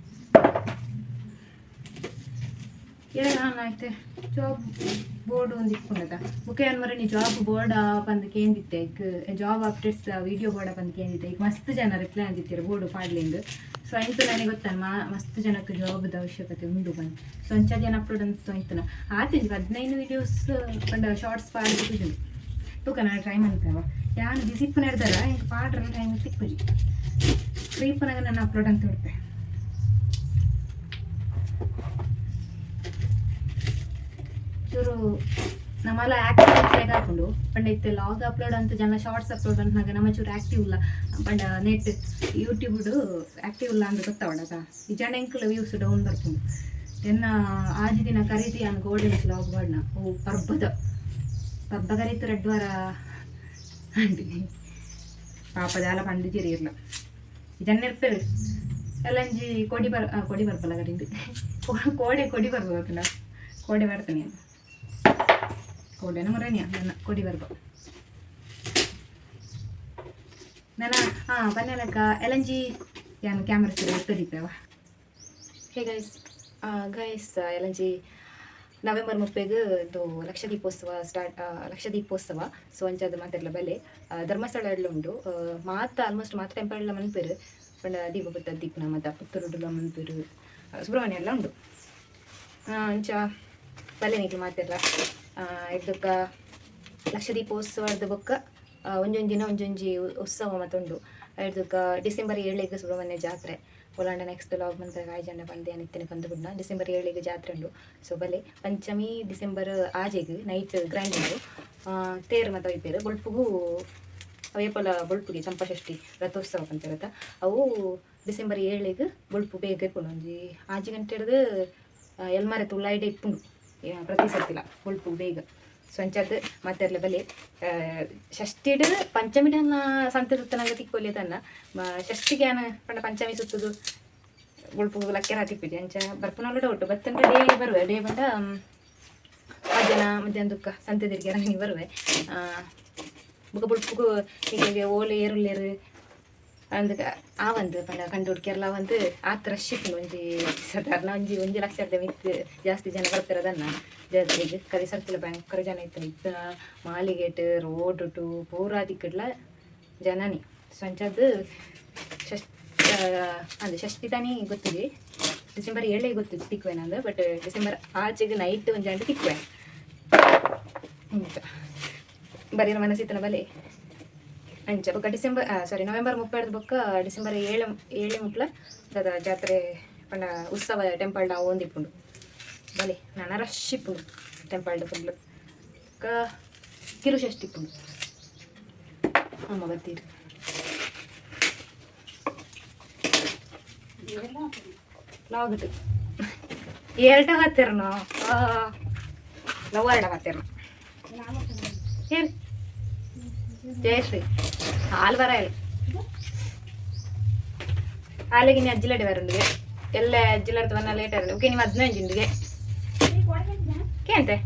Speaker 1: ನಾನು ಆಯ್ತು ಜಾಬ್ ಬೋರ್ಡ್ ಒಂದು ಇಟ್ಕೊಂಡದ ಬುಕ್ ಏನು ಮರ ನೀ ಜಾಬ್ ಬೋರ್ಡ್ ಪಂದ್ ಕೇಂದಿತ್ತೆ ಈಗ ಜಾಬ್ ಅಪ್ಡೇಟ್ಸ್ ವಿಡಿಯೋ ಬೋರ್ಡ್ ಪಂದ್ ಕೇಂದಿತ್ತೆ ಈಗ ಮಸ್ತ್ ಜನ ರಿಪ್ಲೈ ಅಂದಿತ್ತೀರ ಬೋರ್ಡ್ ಪಾಡ್ಲಿಂದು. ಸೊ ಇಂತು ನನಗೆ ಗೊತ್ತಾನ ಮಸ್ತ್ ಜನಕ್ಕೆ ಜಾಬ್ದ ಅವಶ್ಯಕತೆ ಉಂಡು ಬಂದು ಸೊ ಅಂಚ ಜನ ಅಪ್ಲೋಡ್ ಅಂತ ಇಂತನ ಆತಿಂಜಿ 15 ವೀಡಿಯೋಸ್ ಪಂಡ ಶಾರ್ಟ್ಸ್ ಪಾಡ್ದು ತೂಕ ನಾನು ಟ್ರೈ ಮಾಡ್ತೇವ ಯಾನು ಬಿಸಿ ಇಪ್ಪು ನಡೆದಾರ ಇಂಕ ಪಾಡ್ರ ಟೈಮ್ ತಿಕ್ಕುಜಿ ಫ್ರೀ ಪನಾಗ ನಾನು ಅಪ್ಲೋಡ್ ಅಂತ ಬಿಡ್ತೆ. ಚೂರು ನಮ್ಮಲ್ಲ ಆ್ಯಕ್ಟಿವ್ ಹಾಕೊಂಡು ಪಂಡ ಇತ್ತೆ ಲಾಗ್ ಅಪ್ಲೋಡ್ ಅಂತ ಜನ ಶಾರ್ಟ್ಸ್ ಅಪ್ಲೋಡ್ ಅಂತಾಗ ನಮ್ಮ ಚೂರು ಆ್ಯಕ್ಟಿವ್ ಇಲ್ಲ ಪಂಡ ನೆಟ್ ಯೂಟ್ಯೂಬ್ ಆ್ಯಕ್ಟಿವ್ ಇಲ್ಲ ಅಂತ ಗೊತ್ತಾವಡದ ಈ ಜನ ಎಂಕಲ್ ವ್ಯೂಸ್ ಡೌನ್ ಬರ್ಕೊಂಡು ಎನ್ನ ಆಜಿ ದಿನ ಕರೀತಿ ಅನ್ ಗೋಲ್ಡನ್ ಲಾಗ್ ಬಾಡ್ನ ಓ ಪರ್ಬದ ಪರ್ಬ ಕರೀತು ರಡ್ಡು ವಾರ ಅಂಡಿ ಪಾಪದಾಲ ಪಂಡು ಇರ್ಲ ಜನ ಇರ್ಪೇರು ಎಲ್ಲಂಜಿ ಕೊಡಿ ಬರ್ ಕೊಡಿ ಬರ್ಪಲ್ಲ ಕರಿಂದು ಕೋಡೆ ಕೊಡಿ ಬರ್ಬೋದಲ್ಲ ಕೋಡೆ ಬರ್ತಾನೆ ಕೋಡೆನ ಮರನಿಯ ನನ್ನ ಕೊಡಿ ಬರ್ಬ ನನ್ನ ಹಾಂ ಬನ್ನೆಲಕ್ಕ ಎಲಂಜಿ ಯಾನು ಕ್ಯಾಮ್ರಾ ಎತ್ತದಿತ್ತವ. ಹೇ ಗೈಸ್ ಗೈಸ್ ಎಲಂಜಿ ನವೆಂಬರ್ 30 ಇದು ಲಕ್ಷ ದೀಪೋತ್ಸವ ಸ್ಟಾರ್ಟ್ ಲಕ್ಷ ದೀಪೋತ್ಸವ. ಸೊ ಅಂಚಾದ ಮಾತೆರ್ಲ ಬಲೆ ಧರ್ಮಸ್ಥಳ ಎಲ್ಲ ಉಂಡು ಮಾತ ಆಲ್ಮೋಸ್ಟ್ ಮಾತ ಟೆಂಪಲ್ ಎಲ್ಲ ಮನ್ಪೇರು ಪಂಡ ದೀಪ ಪುತ್ತ ದೀಪನ ಮಾತ ಪುತ್ತೂರುಡುಲ ಮನ್ಪೇರು ಸುಬ್ರಹ್ಮಣ್ಯ ಎಲ್ಲ ಉಂಡು ಅಂಚ ಬಲೆ ನಿಕ್ಲು ಮಾತೆರ್ಲ ಇದಕ್ಕ ಲಕ್ಷ ದೀಪೋತ್ಸವದ ಬೊಕ್ಕ ಒಂಜೊಂಜಿ ದಿನ ಒಂಜೊಂಜಿ ಉತ್ಸವ ಮತ್ತುಂಡು ಇದಕ್ಕ ಡಿಸೆಂಬರ್ 7 ಸುಬ್ರಹ್ಮಣ್ಯ ಜಾತ್ರೆ ಒಲಾಂಡ ನೆಕ್ಸ್ಟ್ ಲಾಗ್ ಮಂತ್ ಕಾಯ್ಜಂಡ ಪಂದೆ ನಿತ್ಯನೆ ಪಂದು ಬಿಡ್ನ ಡಿಸೆಂಬರ್ 7 ಜಾತ್ರೆ ಉಂಡು. ಸೊ ಬಲೆ ಪಂಚಮಿ ಡಿಸೆಂಬರ್ ಆಜೆಗ್ ನೈಟ್ ಗ್ರ್ಯಾಂಡ್ ಉಂಡು ತೇರು ಮತ್ತು ಒಯ್ಪೇರು ಬೊಲ್ಪುಗು ಅವೇಪಲ ಬೊಲ್ಪುಗೆ ಚಂಪಾಷಷ್ಠಿ ರಥೋತ್ಸವ ಪಂತಿರತ್ತ ಅವು ಡಿಸೆಂಬರ್ 7 ಬೊಲ್ಪು ಬೇಗ ಇಪ್ಪುಂಡು ಒಂಜಿ 6 ಗಂಟೆ ಹಿಡ್ದು ಎಲ್ಮರೆ ತುಳ್ಳಾಯಿಡೆ ಇಪ್ಪುಂಡು ಪ್ರತಿ ಸರ್ತಿಲ ಬೊಲ್ಪು ಬೇಗ. ಸೊ ಅಂಚಾದ್ ಮಾತೆರ್ಲ ಬಲೆ ಷಷ್ಠಿಡ್ ಪಂಚಮಿಡನ್ನ ಸಂತೆ ಸುತ್ತನಾಗ ತಿಕ್ಕೊಲಿ ತನ್ನ ಷಷ್ಠಿಗೆ ಆನ ಪಂಡ ಪಂಚಮಿ ಸುತ್ತುದು ಬೊಲ್ಪು ಲಕ್ಕೆರ ತಿಪ್ಪಿಜಿ ಅಂಚ ಬರ್ಪುನಲ್ಲ ಡೌಟ್ ಬತ್ತಂಡ ಡೇ ಬರುವೆ ಡೇ ಬಂಡ ಮಧ್ಯಾಹ್ನ ಮಧ್ಯಾಹ್ನ ದುಕ್ಕ ಸಂತೆ ತಿರ್ಗಿ ರಂಗಿ ಬರುವೆ ಬೊಕ ಬೊಲ್ಪುಗು ಹೀಗೆ ಓಲೆ ಏರುಲ್ಲೇರು ಅಂದ್ ಆವಂದು ಪಂಡ ಕಂಡು ಕೇರಳ ಒಂದು ಆತ್ ರಶ್ ಇಪ್ಪುಂಡು ಒಂಜಿ ಸಾಧಾರಣ ಒಂಜಿ ಒಂಜಿ ಲಕ್ಷದ ಮಿತ್ತ್ ಜಾಸ್ತಿ ಜನ ಬರ್ತಿರೋದನ್ನ ಜಾತ್ರೆಗ್ ಕರಿ ಸರ್ತಿಲ ಭಯಂಕರ ಜನ ಇತ್ತು ಇತ್ತ ಮಾಲಿಗೇಟ್ ರೋಡ್ ಟು ಪೂರಾ ದಿಕ್ಕಡ್ಲ ಜನನಿ. ಸೊ ಅಂಚಾದ್ ಅಂದ್ ಷಷ್ಠಿ ತಾನೇ ಗೊತ್ತಿದೆ ಡಿಸೆಂಬರ್ 7 ಗೊತ್ತಿತ್ತು ತಿಕ್ವೇನಂದು ಬಟ್ ಡಿಸೆಂಬರ್ ಆಚೆಗೆ ನೈಟ್ ಒಂಜಿ ಅಂಡ ತಿಕ್ವೆ ಇಂಚ ಬರೀರ ಮನಸ್ಸಿತ್ತನ ಬಲೆ ಅಂಚ ಬೊಕ್ಕ ಡಿಸೆಂಬರ್ ಸಾರಿ ನವೆಂಬರ್ 30 ಬೊಕ್ಕ ಡಿಸೆಂಬರ್ 7 7 ಮುಟ್ಲ ದಾದ ಜಾತ್ರೆ ಪಂಡ ಉತ್ಸವ ಟೆಂಪಲ್ ಒಂದಿಪ್ಪುಂಡು ಬಲೆ ನಾನ ರಶ್ ಇಪ್ಪುಂಡು ಟೆಂಪಲ್ಡ್ ಫುಲ್ ಬೊಕ್ಕ ಕಿರುಷಷ್ಠಿ ಇಪ್ಪುಂಡು ಅಮ್ಮ ಬತ್ತೀರು. ಲಾಗ್ಟ್ ಏರ್ಟ ಪಾತೆರ್ನೋ ಲವ್ವಾರಡ ಪಾತೆರ್ನ ಏರ್ ಜಯಶ್ರೀ ಹಾಲು ಬರಾಯಲ್ ಆಲೆಗೆ ನೀ ಅಜ್ಜಿಲಡೆ ಬರಂಡಿಗೆ ಎಲ್ಲ ಅಜ್ಜಿಲಡ್ದು ಬನ್ನ ಲೇಟ್ ಆರಂಡು. ಓಕೆ, ನೀವು 15ಗೆ ಕೇಂತೆ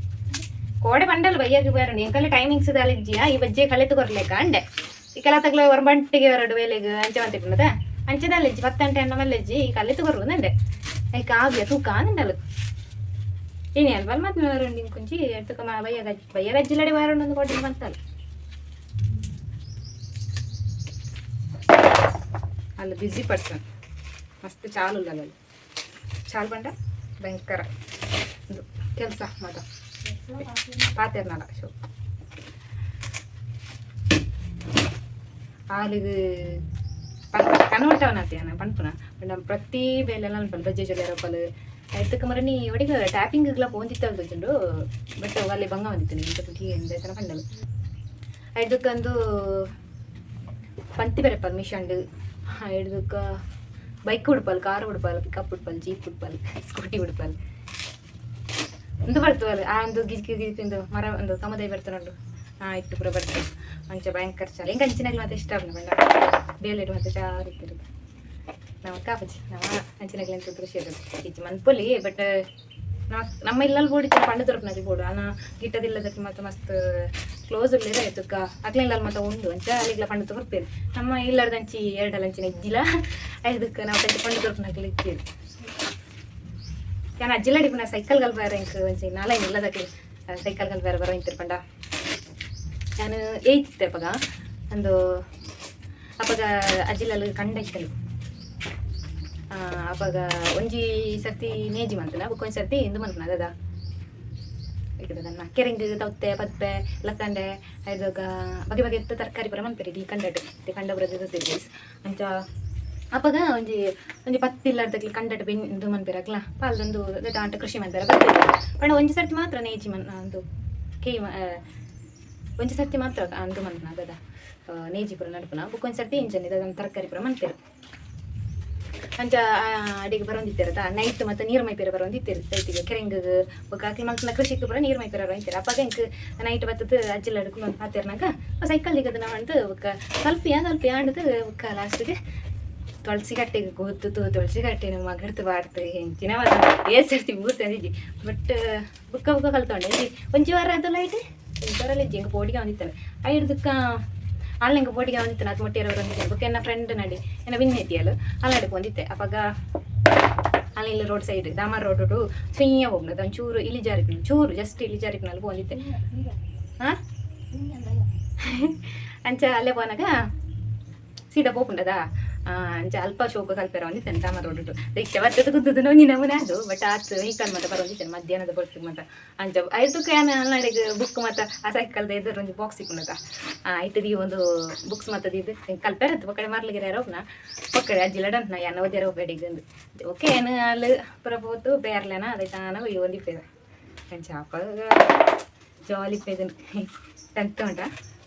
Speaker 1: ಕೋಡೆ ಬಂಡಲ್ ಬಯ್ಯಾಗ ಬರಂಡು. ಎಂಕಲ್ಲಿ ಟೈಮಿಂಗ್ಸ್ ದಾಲಿಜ್ಜಿಯ ಈ ಬಜ್ಜೆ ಕಳೆತು ಕೊರ್ಲೇಕ ಅಂಡೆ. ಈ ಕೆಲ ತಗ್ಲ ಬಂಟಿಗೆ ಬರಡು ವೇಲೆಗ್ ಅಂಚೆ ಮಂತಿಪ್ಪುನದ ಅಂಚೆದಾಲಿಜ್ಜಿ 10 ಗಂಟೆ ಅಣ್ಣ ಮಲ್ಲೆಜ್ಜಿ ಈ ಕಲೆತು ಕೊರ್ರು ಅಂಡೆ. ಐಕ್ ಆವ್ಯ ತೂಕ ಅಂದಳು ಇನಿ ಅಲ್ವಲ್ ಮತ್ತೆ ಬರಂಡು. ಇಂಕೊಂಚಿ ತುಕ ಬಯ್ಯಾಗ ಬಯ್ಯಾಗ ಅಜ್ಜಿಲಡೆ ಬರಂಡು ಒಂದು ಕೊಟ್ಟಿಗೆ ಬಂತಲ್ಲ ಅಲ್ಲಿ. ಬ್ಯುಸಿ ಪರ್ಸನ್, ಮಸ್ತ್ ಚಾಲು ಅಲ್ಲಿ. ಚಾಲು ಬಂಡ ಭಯಂಕರ ಇದು ಕೆಲಸ ಮಾತ ಪಾತೆರ್ನಲ್ಲ ಶೋ. ಆಲಿಗೆ ಕನ್ವರ್ಟ್ ಅವನತ್ತೆ ಪನ್ಪುನ ಪಂಡ ಪ್ರತಿ ಬೇಲೆಲ್ಲ ಅನ್ಪಲ್ ಬಜ್ಜೆ ಜೊಲ್ಲೆ ಐತಕ್ಕ ಮರ ನೀ ಒಡಿಗ ಟ್ಯಾಪಿಂಗ್ಲ ಪೋಂದಿತ್ತಲ್ ತೋಜುಂಡು. ಬಟ್ ಅಲ್ಲಿ ಬಂಗ ಬಂದಿತ್ತು ಇಂತ ತುಟಿ ಎಂದೈತನ ಪಂಡಲು. ಐದಕ್ಕಂದು ಪಂತಿ ಬರೆಪಲ್ ಮಿಷನ್ಡ್. ಐದಕ್ಕ ಬೈಕ್ ಉಡ್ಪಲ್, ಕಾರ್ ಉಡ್ಪಲ್, ಪಿಕಪ್ ಉಡ್ಪಲ್, ಜೀಪ್ ಉಡ್ಪಲ್, ಸ್ಕೂಟಿ ಉಡ್ಪಲ್. ಒಂದು ಬರ್ತವಲ್ಲ ಆ ಒಂದು ಗಿಜ್ಕಿ ಗಿಜ್ಕಿ ಒಂದು ಮರ ಒಂದು ಕಮದೈ ಬರ್ತನುಂಡು. ಆ ಇಟ್ಟು ಪೂರ ಬರ್ತದೆ. ಅಂಚ ಭಯಂಕರ ಚಾಲ ಎಂಕ್ ಅಂಚಿನಾಗ್ಲಿ ಮತ್ತೆ ಇಷ್ಟ ಆಪುಂಡು. ಪಂಡ ಬೇಲೆಡ್ ಮತ್ತೆ ಚಾರು ಇತ್ತಿರುದು ನಮ್ಮ ಕಾಪುಜಿ ನಮ್ಮ ಅಂಚಿನಾಗ್ಲಿ ಅಂತ ಖುಷಿ ಇರ್ತದೆ. ಇಜ್ಜಿ ಮನ್ಪೊಲಿ. ಬಟ್ ನಮ್ಮ ಇಲ್ಲಲ್ಲಿ ಬೋಡಿ ಪಂಡ ದೊರಪುನಕುಲು ಬೋಡು ಆನ ಗಿಟ್ಟದಿಲ್ಲದಕ್ಕೆ ಮತ್ತೆ ಮಸ್ತ್ ಕ್ಲೋಸ್ ಉಲ್ಲೆರ್ ತುಕ್ಕ ಅಕ್ಲೆ ಇಲ್ಲಲ್ ಮತ್ತೆ ಉಂಡು. ಅಂಚ ಅಲ್ಲಿಗ್ಲ ಪಂಡ ಕೊರ್ಪೆರ್. ನಮ್ಮ ಇಲ್ಲರ್ದಂಚಿ ಎರಡಲ್ಲ ಅಂಚಿನ ಇಜ್ಜಿಲ. ಐದಕ್ಕೆ ನಾವು ಕಂಚ ಪಂಡ ದೊರಪುನಕುಲು ಇಜ್ಜೆರ್. ಯಾನ್ ಅಜ್ಜಿಲಡಿ ಪುನ ಸೈಕಲ್ ಕಲ್ಪಾರ ಎಂಕ್ ಒಂಜಿ ನಾಲೈನ್ ಇಲ್ಲದಕ್ಕೆ ಸೈಕಲ್ ಕಲ್ಪಾರ ಬರೋ ಇಂತಿರ್. ಪಂಡ ಯಾನ್ ಏಯ್ತ್ ಇತ್ತೆ ಅಪಗ ಅಂದು. ಅಪಗ ಅಜ್ಜಿಲಲ್ ಕಂಡ ಇತ್ತಲು. ಅಪಗ ಒಂಜಿ ಸರ್ತಿ ನೇಜಿ ಮಂತನ, ಬೊಕ್ಕ ಒಂಜಿ ಸರ್ತಿ ಇಂದು ಮನ್ಪುನ ದಾದ ಕೆರೆಂಗ್, ತೌತೆ, ಪದ್ಪೆ, ಲಕ್ಕಂಡೆ, ಐದೊಗ ಬಗೆ ಬಗೆ ತರಕಾರಿ ಪೂರ ಮನ್ಪೆರ್ ಇಡೀ ಕಂಡಟ್. ಕಂಡ ಪೂರ ದೆತ್ತೊಂದಿತ್ತೆರ್. ಅಂಚ ಅಪಗ ಒಂಜಿ ಒಂಜಿ ಪತ್ತಿಲ್ಲರ್ದಕ್ಲ್ ಕಂಡಟ್ ಬೆನ್ ಇಂದು ಮನ್ಪೆರ್. ಅಕ್ಲ ಪಾಲ್ದೊಂದು ದಾಂಟ ಕೃಷಿ ಮನ್ಪೆರ ಬತ್ತೆರ್. ಪಂಡ ಒಂಜಿ ಸರ್ತಿ ಮಾತ್ರ ನೇಜಿ ಮನ್ ಅಂದು ಕೇಯ್ ಒಂಜಿ ಸರ್ತಿ ಮಾತ್ರ ಅಂದು ಮನ್ಪುನ ದಾದ ನೇಜಿ ಪೂರ ನಡ್ಪುನ. ಬೊಕ್ಕ ಒಂಜಿ ಸರ್ತಿ ಇಂಚನೆ ದಾದ ತರಕಾರಿ ಪೂರ ಮನ್ಪೆರ್. ಅಂಚ ಅಡಿಗೆ ಬರೊಂದಿತ್ತೆರ್ ನೈಟ್ ಮತ್ತೆ ನೀರು ಮೈಪೆರೆ ಬರೊಂದಿತ್ತೆರ್ ರೈತಿಗೆ ಕೆರೆಂಗ್ ಬೊಕ್ಕ ಅಕ್ಲ್ ಮಲ್ಪುನ ಕೃಷಿಕ್ ಪೂರ ನೀರು ಮೈಪೆರೆ ಬರೊಂದಿತ್ತೆರ್. ಅಪಗ ಎಂಕ್ ನೈಟ್ ಬತ್ತದ್ ಅಜ್ಜಿಲ್ಲಡ್ ಕುಲ್ಲೊಂದು ಪಾತೆರ್ನಗ ಸೈಕಲ್ ದಿಗದ ಪಂದ್ ಬೊಕ್ಕ ಕಲ್ಪಿಯ ಕಲ್ಪಿಯ ಅಂಡದ್ ಬೊಕ್ಕ ಲಾಸ್ಟ್ಗೆ ತುಳಸಿ ಕಟ್ಟೆಗೆ ಕೂತು ತುಳಸಿ ಕಟ್ಟೆನ ಮಗಡ್ತು ಪಾಡ್ತು ಎಂಚಿನ ಏತ್ ಸರ್ತಿ ಬೂರ್ತು ಅಂದಿಜ್ಜಿ. ಬಟ್ ಬುಕ್ಕ ಬುಕ್ಕ ಕಲ್ತೊಂಡೆ. ಒಂಜಿ ಒಂಜಿ ವಾರ ಆತಲ್ಲ ಐಟ್ ಒಂಜಿ ವಾರ ಇಜ್ಜಿ. ಎಂಕ್ ಪೋಡಿಗೆ ಆವೊಂದಿತ್ತಲ್ಲ ಐಡ್ದ್ ಅಲ್ಲ ಎಂಕ್ ಪೋಡಿಗೆ ಆವೊಂದಿತ್ತು. ಅತ್ ಮೊಟ್ಟೆರ ಬರೊಂದಿತ್ತೆ. ಬೊಕ್ಕ ಎನ್ನ ಫ್ರೆಂಡ್ ನಡಿ ಎನ್ನ ವಿನ್ನೆತಿಯಲ್ ಅಲ್ಲಾಡೆ ಪೋಂದಿತ್ತೆ. ಅಪಗ ಅಲ್ಲಿ ಇಲ್ಲಿ ರೋಡ್ ಸೈಡ್ ದಾಮರ್ ರೋಡ್ ಸುಯ್ಯ ಹೋಗ್ನದು ಒಂಚೂರು ಇಳಿಜಾರಿಪುನ ಚೂರು ಜಸ್ಟ್ ಇಳಿಜಾರಿಪುನಲ್ಲಿ ಪೋಂದಿತ್ತೆ. ಹಾಂ, ಅಂಚ ಅಲ್ಲೇ ಪೋನಾಗ ಸೀದಾ ಪೋಪುಂಡದ. ಅಂಚ ಅಲ್ಪ ಶೋಕ ಕಲ್ಪೆರ ಒಂದಿತ್ತೇನೆ ದಾಮರ್ ರೋಡ್ ರಿಕ್ಷಾ ಬರ್ತದ ಗುದ್ದುದು ಒಂಜಿ ನಮೂನೆ ಅದು. ಬಟ್ ಆತ್ ವೆಹಿಕಲ್ ಮತ್ತೆ ಬರೋಂದಿತ್ತೇನೆ ಮಧ್ಯಾಹ್ನದ ಬರ್ತದೆ ಮತ್ತೆ. ಅಂಚ ಐತಕ್ಕೆ ಯಾನ್ ಅಲ್ನಾಡೆಗ್ ಬುಕ್ ಮತ್ತೆ ಆ ಸೈಕಲ್ದ ಎದುರು ಒಂಜಿ ಬಾಕ್ಸ್ ಇಪ್ಪುನದ ಐತದಿ ಒಂದು ಬುಕ್ಸ್ ಮತ್ತೆ ಇದು ಕಲ್ಪೆರತ್ತು ಪಕ್ಕಡೆ ಮರ್ಲಿಗೆರೆ ಹೋಗ್ನ ಪಕ್ಕಡೆ ಅಜ್ಜಿ ಲಡಂತ ಯಾನ್ ಓದ್ಯಾರ ಹೋಗ್ಬೇಡಿಗ್ ಅಂದು. ಓಕೆ, ಏನು ಅಲ್ಲಿ ಪುರ ಪೋತು ಬೇರ್ಲೆನ ಅದೇ ತಾನ ಒಯ್ಯೊಂದಿಪ್ಪೆದ. ಅಂಚ ಅಪಗ ಜಾಲಿ ಇಪ್ಪೆದನ್ ಟೆಂತ್ ಉಂಟ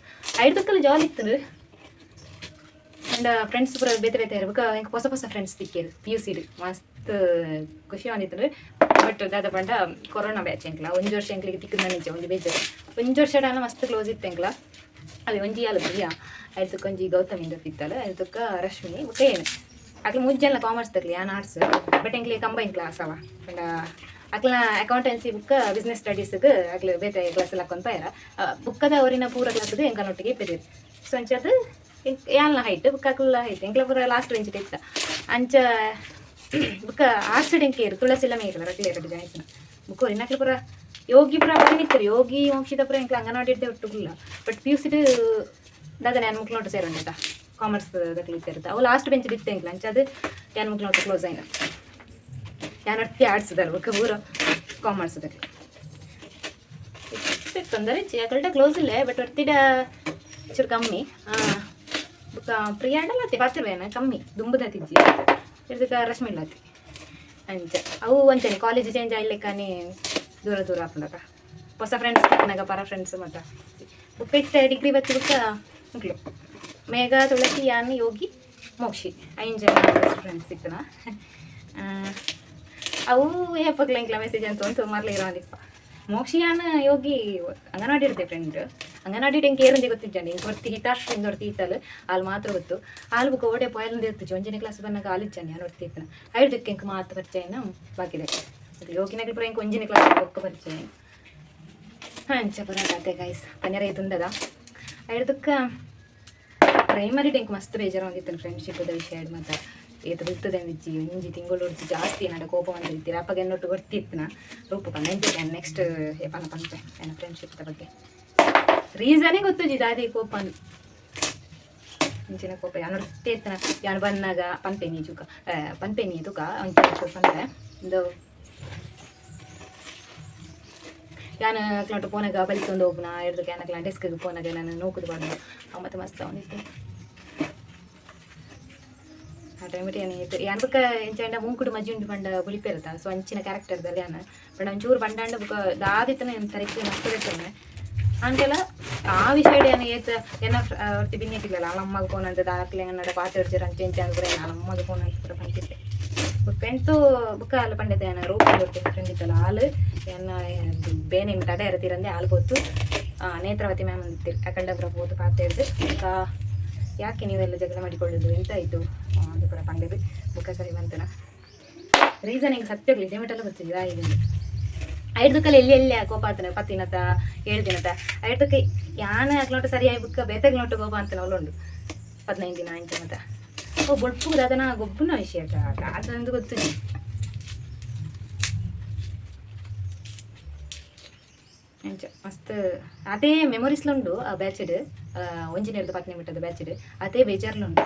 Speaker 1: ಐಡ್ದಕ್ಕಲ್ಲ ಜಾಲಿ ಇತ್ತು. ಅಂಡ್ ಫ್ರೆಂಡ್ಸ್ ಪೂರ ಬೇತೆ ಬೇತೆ ಬೊಕ್ಕ ಎಂಕ್ ಹೊಸ ಹೊಸ ಫ್ರೆಂಡ್ಸ್ ತಿಕ್ಕೇರು ಪಿ ಯು ಸಿಡ್. ಮಸ್ತ್ ಖುಷಿ ಆದಿತ್ತು. ಬಟ್ ದಾದ ಪಂಡ ಕೊರೋನಾ ಬ್ಯಾಚ್ ಎಂಕ್ಲ ಒಂಜಿ ವರ್ಷ ಎಂಕ್ಲಿಗೆ ತಿಕ್ಕುದ ನಿಜ ಒಂಜಿ ಬೇಜಾರು. ಒಂಜಿ ವರ್ಷ ಡಾಲ ಮಸ್ತ್ ಕ್ಲೋಸ್ ಇತ್ತು ಎಂಕ್ಲ. ಅದೇ ಒಂಜಿ ಯಾಲ ಪ್ರಿಯಾ, ಐತಕ್ಕ ಒಂಜಿ ಗೌತಮಿ ಇತ್ತಲ್ಲ, ಐತಕ್ಕ ರಶ್ಮಿ, ಬೊಕ್ಕ ಏನು ಅಕ್ಲ ಮೂಜಿ ಕಾಮರ್ಸ್ ತಕ್ಲಿ, ಯಾನ್ ಆರ್ಟ್ಸ್. ಬಟ್ ಎಂಕ್ಲಿ ಕಂಬೈನ್ ಕ್ಲಾಸ್ ಅವ. ಪಂಡ ಅಕ್ಲ ಅಕೌಂಟೆನ್ಸಿ ಬುಕ್ಕ ಬಿಸ್ನೆಸ್ ಸ್ಟಡೀಸ್ಗೆ ಅಕ್ಲ ಬೇತೆ ಕ್ಲಾಸ್ ಎಲ್ಲ ಹಾಕೊಂತ ಪೋಯೆರ. ಬುಕ್ಕದ ಅವರಿನ ಪೂರ ಕ್ಲಾಸ್ಗೆ ಎಂಕಲ್ನೊಟ್ಟಿಗೆ ಇಪ್ಪೆದಿರು. ಸೊ ಅಂಚಾದ್ ಯಾಲ್ನ ಹೈಟ್ ಬುಕ್ಕ ಅಕ್ಲ ಹೈಟ್ ಎಂಕ್ಲ ಪೂರ ಲಾಸ್ಟ್ ಬೆಂಚ್ ಇತ್ತ. ಅಂಚ ಬುಕ್ಕ ಆರ್ಟ್ಸ್ ಎಂಕೇರು ತುಳಸಿಲ ಮೇಕಲ ರಟ್ಲೆ ಎರಡು ಜನ ಇತ್ತಿನ. ಬುಕ್ಕ ಒರಿನಕ್ಲು ಪೂರ ಯೋಗಿ ಪೂರ ಅಪಗ ನಿತ್ತರು. ಯೋಗಿ ಮೋಕ್ಷಿತ ಪೂರ ಎಂಕ್ಲ ಅಂಗನವಾಡಿ ಇಡ್ದೆ ಒಟ್ಟುಗುಲ್ಲ. ಬಟ್ ಪಿ ಯು ಸಿಡ್ ದಾದ ಯಾನ್ ಮುಕ್ಲನೊಟ್ಟು ಸೇರೊಂಡೆತ ಕಾಮರ್ಸ್ ದಕ್ಲು ಇತ್ತೆರ್ತ. ಅವು ಲಾಸ್ಟ್ ಬೆಂಚ್ ಇತ್ತೆ ಎಂಕ್ಲ. ಅಂಚಾದ್ ಯಾನ್ ಮುಕ್ಲನೊಟ್ಟು ಕ್ಲೋಸ್ ಆಯ್ನ. ಯಾನ್ ಒಟ್ಟಿ ಆರ್ಟ್ಸ್ ದಲ್, ಬೊಕ್ಕ ಪೂರ ಕಾಮರ್ಸ್ ದಕ್ಲು. ತೊಂದರೆ ಇಜ್ಜಿ, ಅಕಲ್ಟ ಕ್ಲೋಸ್ ಇಲ್ಲ. ಬಟ್ ಒರ್ತಿಡ ಚೂರು ಕಮ್ಮಿ. ಬೊಕ್ಕ ಪ್ರಿಯಾಂಡಲ ಅತ್ತೆ ಪಾತೆರ್ವೇನ ಕಮ್ಮಿ ದುಂಬುದತಿಜ್ಜಿ. ಇರ್ದಕ ರಶ್ಮಿ ಇಲ್ಲತಿ. ಅಂಚ ಅವು ಅಂಚನೆ ಕಾಲೇಜ್ ಚೇಂಜ್ ಆಯ್ಲೆಕ್ಕನೆ ದೂರ ದೂರ ಆಪುಂಡತ. ಹೊಸ ಫ್ರೆಂಡ್ಸ್ ತಿಕ್ಕನಗ ಪರ ಫ್ರೆಂಡ್ಸ್ ಮತ. ಬೊಕ್ಕ ಇತ್ತೆ ಡಿಗ್ರಿ ಬತ್ತಿ ಬೊಕ್ಕ ಮುಕ್ಲು ಮೇಘ, ತುಳಸಿ, ಯಾನ್, ಯೋಗಿ. ಮೋಕ್ಷಿ ಐನ್ ಜನ ಬೆಸ್ಟ್ ಫ್ರೆಂಡ್ಸ್ ಇತ್ತನ. ಅವು ಏಪಗ್ಲ ಎಂಕ್ಲ ಮೆಸೇಜ್ ಅಂತ ಉಂಟು ಮರ್ಲಿ ಇರೋದಿಪ್ಪ. ಮೋಕ್ಷಿಯಾನ ಯೋಗಿ ಅಂಗನವಾಡಿ ಇರುತ್ತೆ ಫ್ರೆಂಡ್. ಅಂಗನವಾಡಿ ಎಂಕ್ ಏರಂದೆ ಗೊತ್ತಿಜ್ಜಂడి. ಇಂಕ್ ಒರ್ತಿ ಹಿತಾಶ್ರೀ ಒರ್ತಿ ಇತ್ತಲ್, ಆಲ್ ಮಾತ್ರ ಗೊತ್ತು. ಆಲ್ ಬುಕ್ಕ ಓಡೆ ಪೋಯಲಂದು ಇರ್ತಿಜ್ಜಿ. ಒಂಜನೇ ಕ್ಲಾಸ್ ಬಂದಾಗ ಆಲಿಜ್ಜಂಡಿ ಯಾನ್ ಒರ್ತಿ ಇತ್ತನ. ಐಡ್ದಕ್ಕೆ ಎಂಕ್ ಮಾತ ಪರಿಚಯನ ಬಾಕಿದೆ. ಯೋಗಿನಗಲ್ ಪೂರ ಎಂಕ್ ಒಂಜನೇ ಕ್ಲಾಸ್ ಬೊಕ್ಕ ಪರಿಚಯ. ಅಂಚ ಪೂರ ಕತೆ ಗೈಸ್. ಪನೆರ ಇದುಂಡದ ಐಡ್ದಕ್ಕ ಪ್ರೈಮರಿ ಎಂಕ್ ಮಸ್ತ್ ಬೇಜಾರು ಒಂದಿತ್ತು ಫ್ರೆಂಡ್ಶಿಪ್ ವಿಷಯ ಮಾತ. ಏತ್ ಬುಲ್ತದೆ ಅಂದಿಜ್ಜಿ. ಒಂಜಿ ತಿಂಗಳು ಜಾಸ್ತಿ ಏನಾಡ ಕೋಪ ಬಂದಿರ್ತೀರ. ಅಪ್ಪಗೆ ಎನ್ನೊಟ್ಟು ಗೊತ್ತಿತ್ತನ ರೂಪ ಪಂಡ. ನೆಕ್ಸ್ಟ್ ಏಪನ ಪಂಪೆ ನನ್ನ ಫ್ರೆಂಡ್ಶಿಪ್ ಬಗ್ಗೆ. ರೀಸನೇ ಗೊತ್ತುಜಿ ದಾದಿ ಕೋಪ. ಇಂಚಿನ ಕೋಪ ಯಾನು ಇತ್ತನ. ಯಾನು ಬಂದಾಗ ಪನ್ಪೆನಿ ಚೂಕ ಪನ್ಪೆನಿ ತುಕ ಒಂಚೂರು ಪನ್ಪೆ. ಇಂದು ಯಾನ್ ಅಕ್ಲೊಟ್ಟು ಪೋನಾಗ ಬಲಿತೊಂದು ಹೋಗುನ ಹಿಡ್ದು ಯಾನಕ್ಲ ಡೆಸ್ಕ್ಗೆ ಪೋನಾಗ ನಾನು ನೋಕುದು ಬಾರ್ದು. ಅವು ಮತ್ತೆ ಮಸ್ತ್ ಅವನಿತ್ತು ಆ ಟೈಮ್. ಯಾನ್ ಯಾನ್ ಬೊಕ್ಕ ಎಂಚ ಮೂಂಕುಡು ಮಜ್ಜಿ ಉಂಡು ಪಂಡ ಬುಲಿಪೆರತ. ಸೊ ಅಂಚಿನ ಕ್ಯಾರೆಕ್ಟರ್ದಲ್ಲಿ ಯಾನ್ ಪಂಡ ಒಂಚೂರು ಬಂಡಾಂಡ ಬೊಕ್ಕ ದಾದಿತ್ತನ ತರೆಕ್ ಮಸ್ತ್ ಬೆಟ್ಟನೆ ಅಂತೆಲ್ಲ. ಆ ವಿಷಯ ಯಾನ್ ಏತ್ ಎನ್ನ ಒರ್ತಿ ಬಿನ್ನೆಕಿಲ್ಲಲ್ಲ, ಅಮ್ಮಗ ಫೋನ್ ಅಂತ ದಾಕ್ಲೆ ನಡ ಪಾತೆರ್ಜೆರ್ ಅಂಚೆ ಇಂಚೆ ಅಂದ್ ಪೂರ. ಯಾನ್ ಅಮ್ಮಗ ಫೋನ್ ಅಂತ ಪೂರ ಪಂತಿತ್ತೆ. ಬೊಕ್ಕ ಬೊಕ್ಕ ಅಲ್ಲ ಪಂಡೆತೆ ಯಾನ್ ರೂಪ ಫ್ರೆಂಡ್ ಇತ್ತಲ್ಲ, ಆಲ್ ಎನ್ನ ಬೇನೆ ತಡೆ ಇರತಿರಂದೆ ಆಲ್ ಪೋತು ನೇತ್ರಾವತಿ ಮ್ಯಾಮ್ ಅಂದಿತ್ತಿರು ಅಕಲ್ಡ ಪೂರ ಪೋತು ಪಾತೆರ್ದು ಬೊಕ್ಕ ಯಾಕೆ ನೀವೆಲ್ಲ ಜಗಳ ಮಾಡಿಕೊಳ್ಳೋದು, ಎಂತ ಆಯಿತು ಅದು ಪೂರ ಪಂಡೆದು. ಬೊಕ್ಕ ಸರಿ ಬಂತನ. ರೀಸನ್ ಹಿಂಗೆ ಸತ್ಯಗ್ಲಿ ಇದೇ ಮಟ್ಟಲ್ಲ ಗೊತ್ತಿದೆ ಈಗ. ಐಡ್ದಕ್ಕಲ್ಲ ಎಲ್ಲಿ ಎಲ್ಲಿ ಕೋಪ ಆತನ ಪತ್ತಿನತ ಏಳು ದಿನತ ಐಡ್ದಕ್ಕೆ ಯಾನ ಅಕ್ಲೋಟ ಸರಿಯಾಗಿ ಬುಕ್ಕ ಬೇತೆಗ್ಲೋಟ ಕೋಪ ಅಂತನ ಉಂಡು 15 ದಿನ ಇಂಚ ಮತ್ತ. ಓ ಬೊಳ್ಪು ಅದನ್ನ ಗೊಬ್ಬುನ ವಿಷಯ ಅದಂದು ಗೊತ್ತಿದೆ. ಅಂಚ ಮಸ್ತ್ ಅದೇ ಮೆಮೊರೀಸ್ಲುಂಡು ಆ ಬ್ಯಾಚ್ಡ್. ಒಂಜಿನೇರ್ದು ಪತ್ನಿ ಬಿಟ್ಟದ ಬ್ಯಾಚ್ಡ್ ಅದೇ ಬೇಜಾರ್ಲುಂಡು,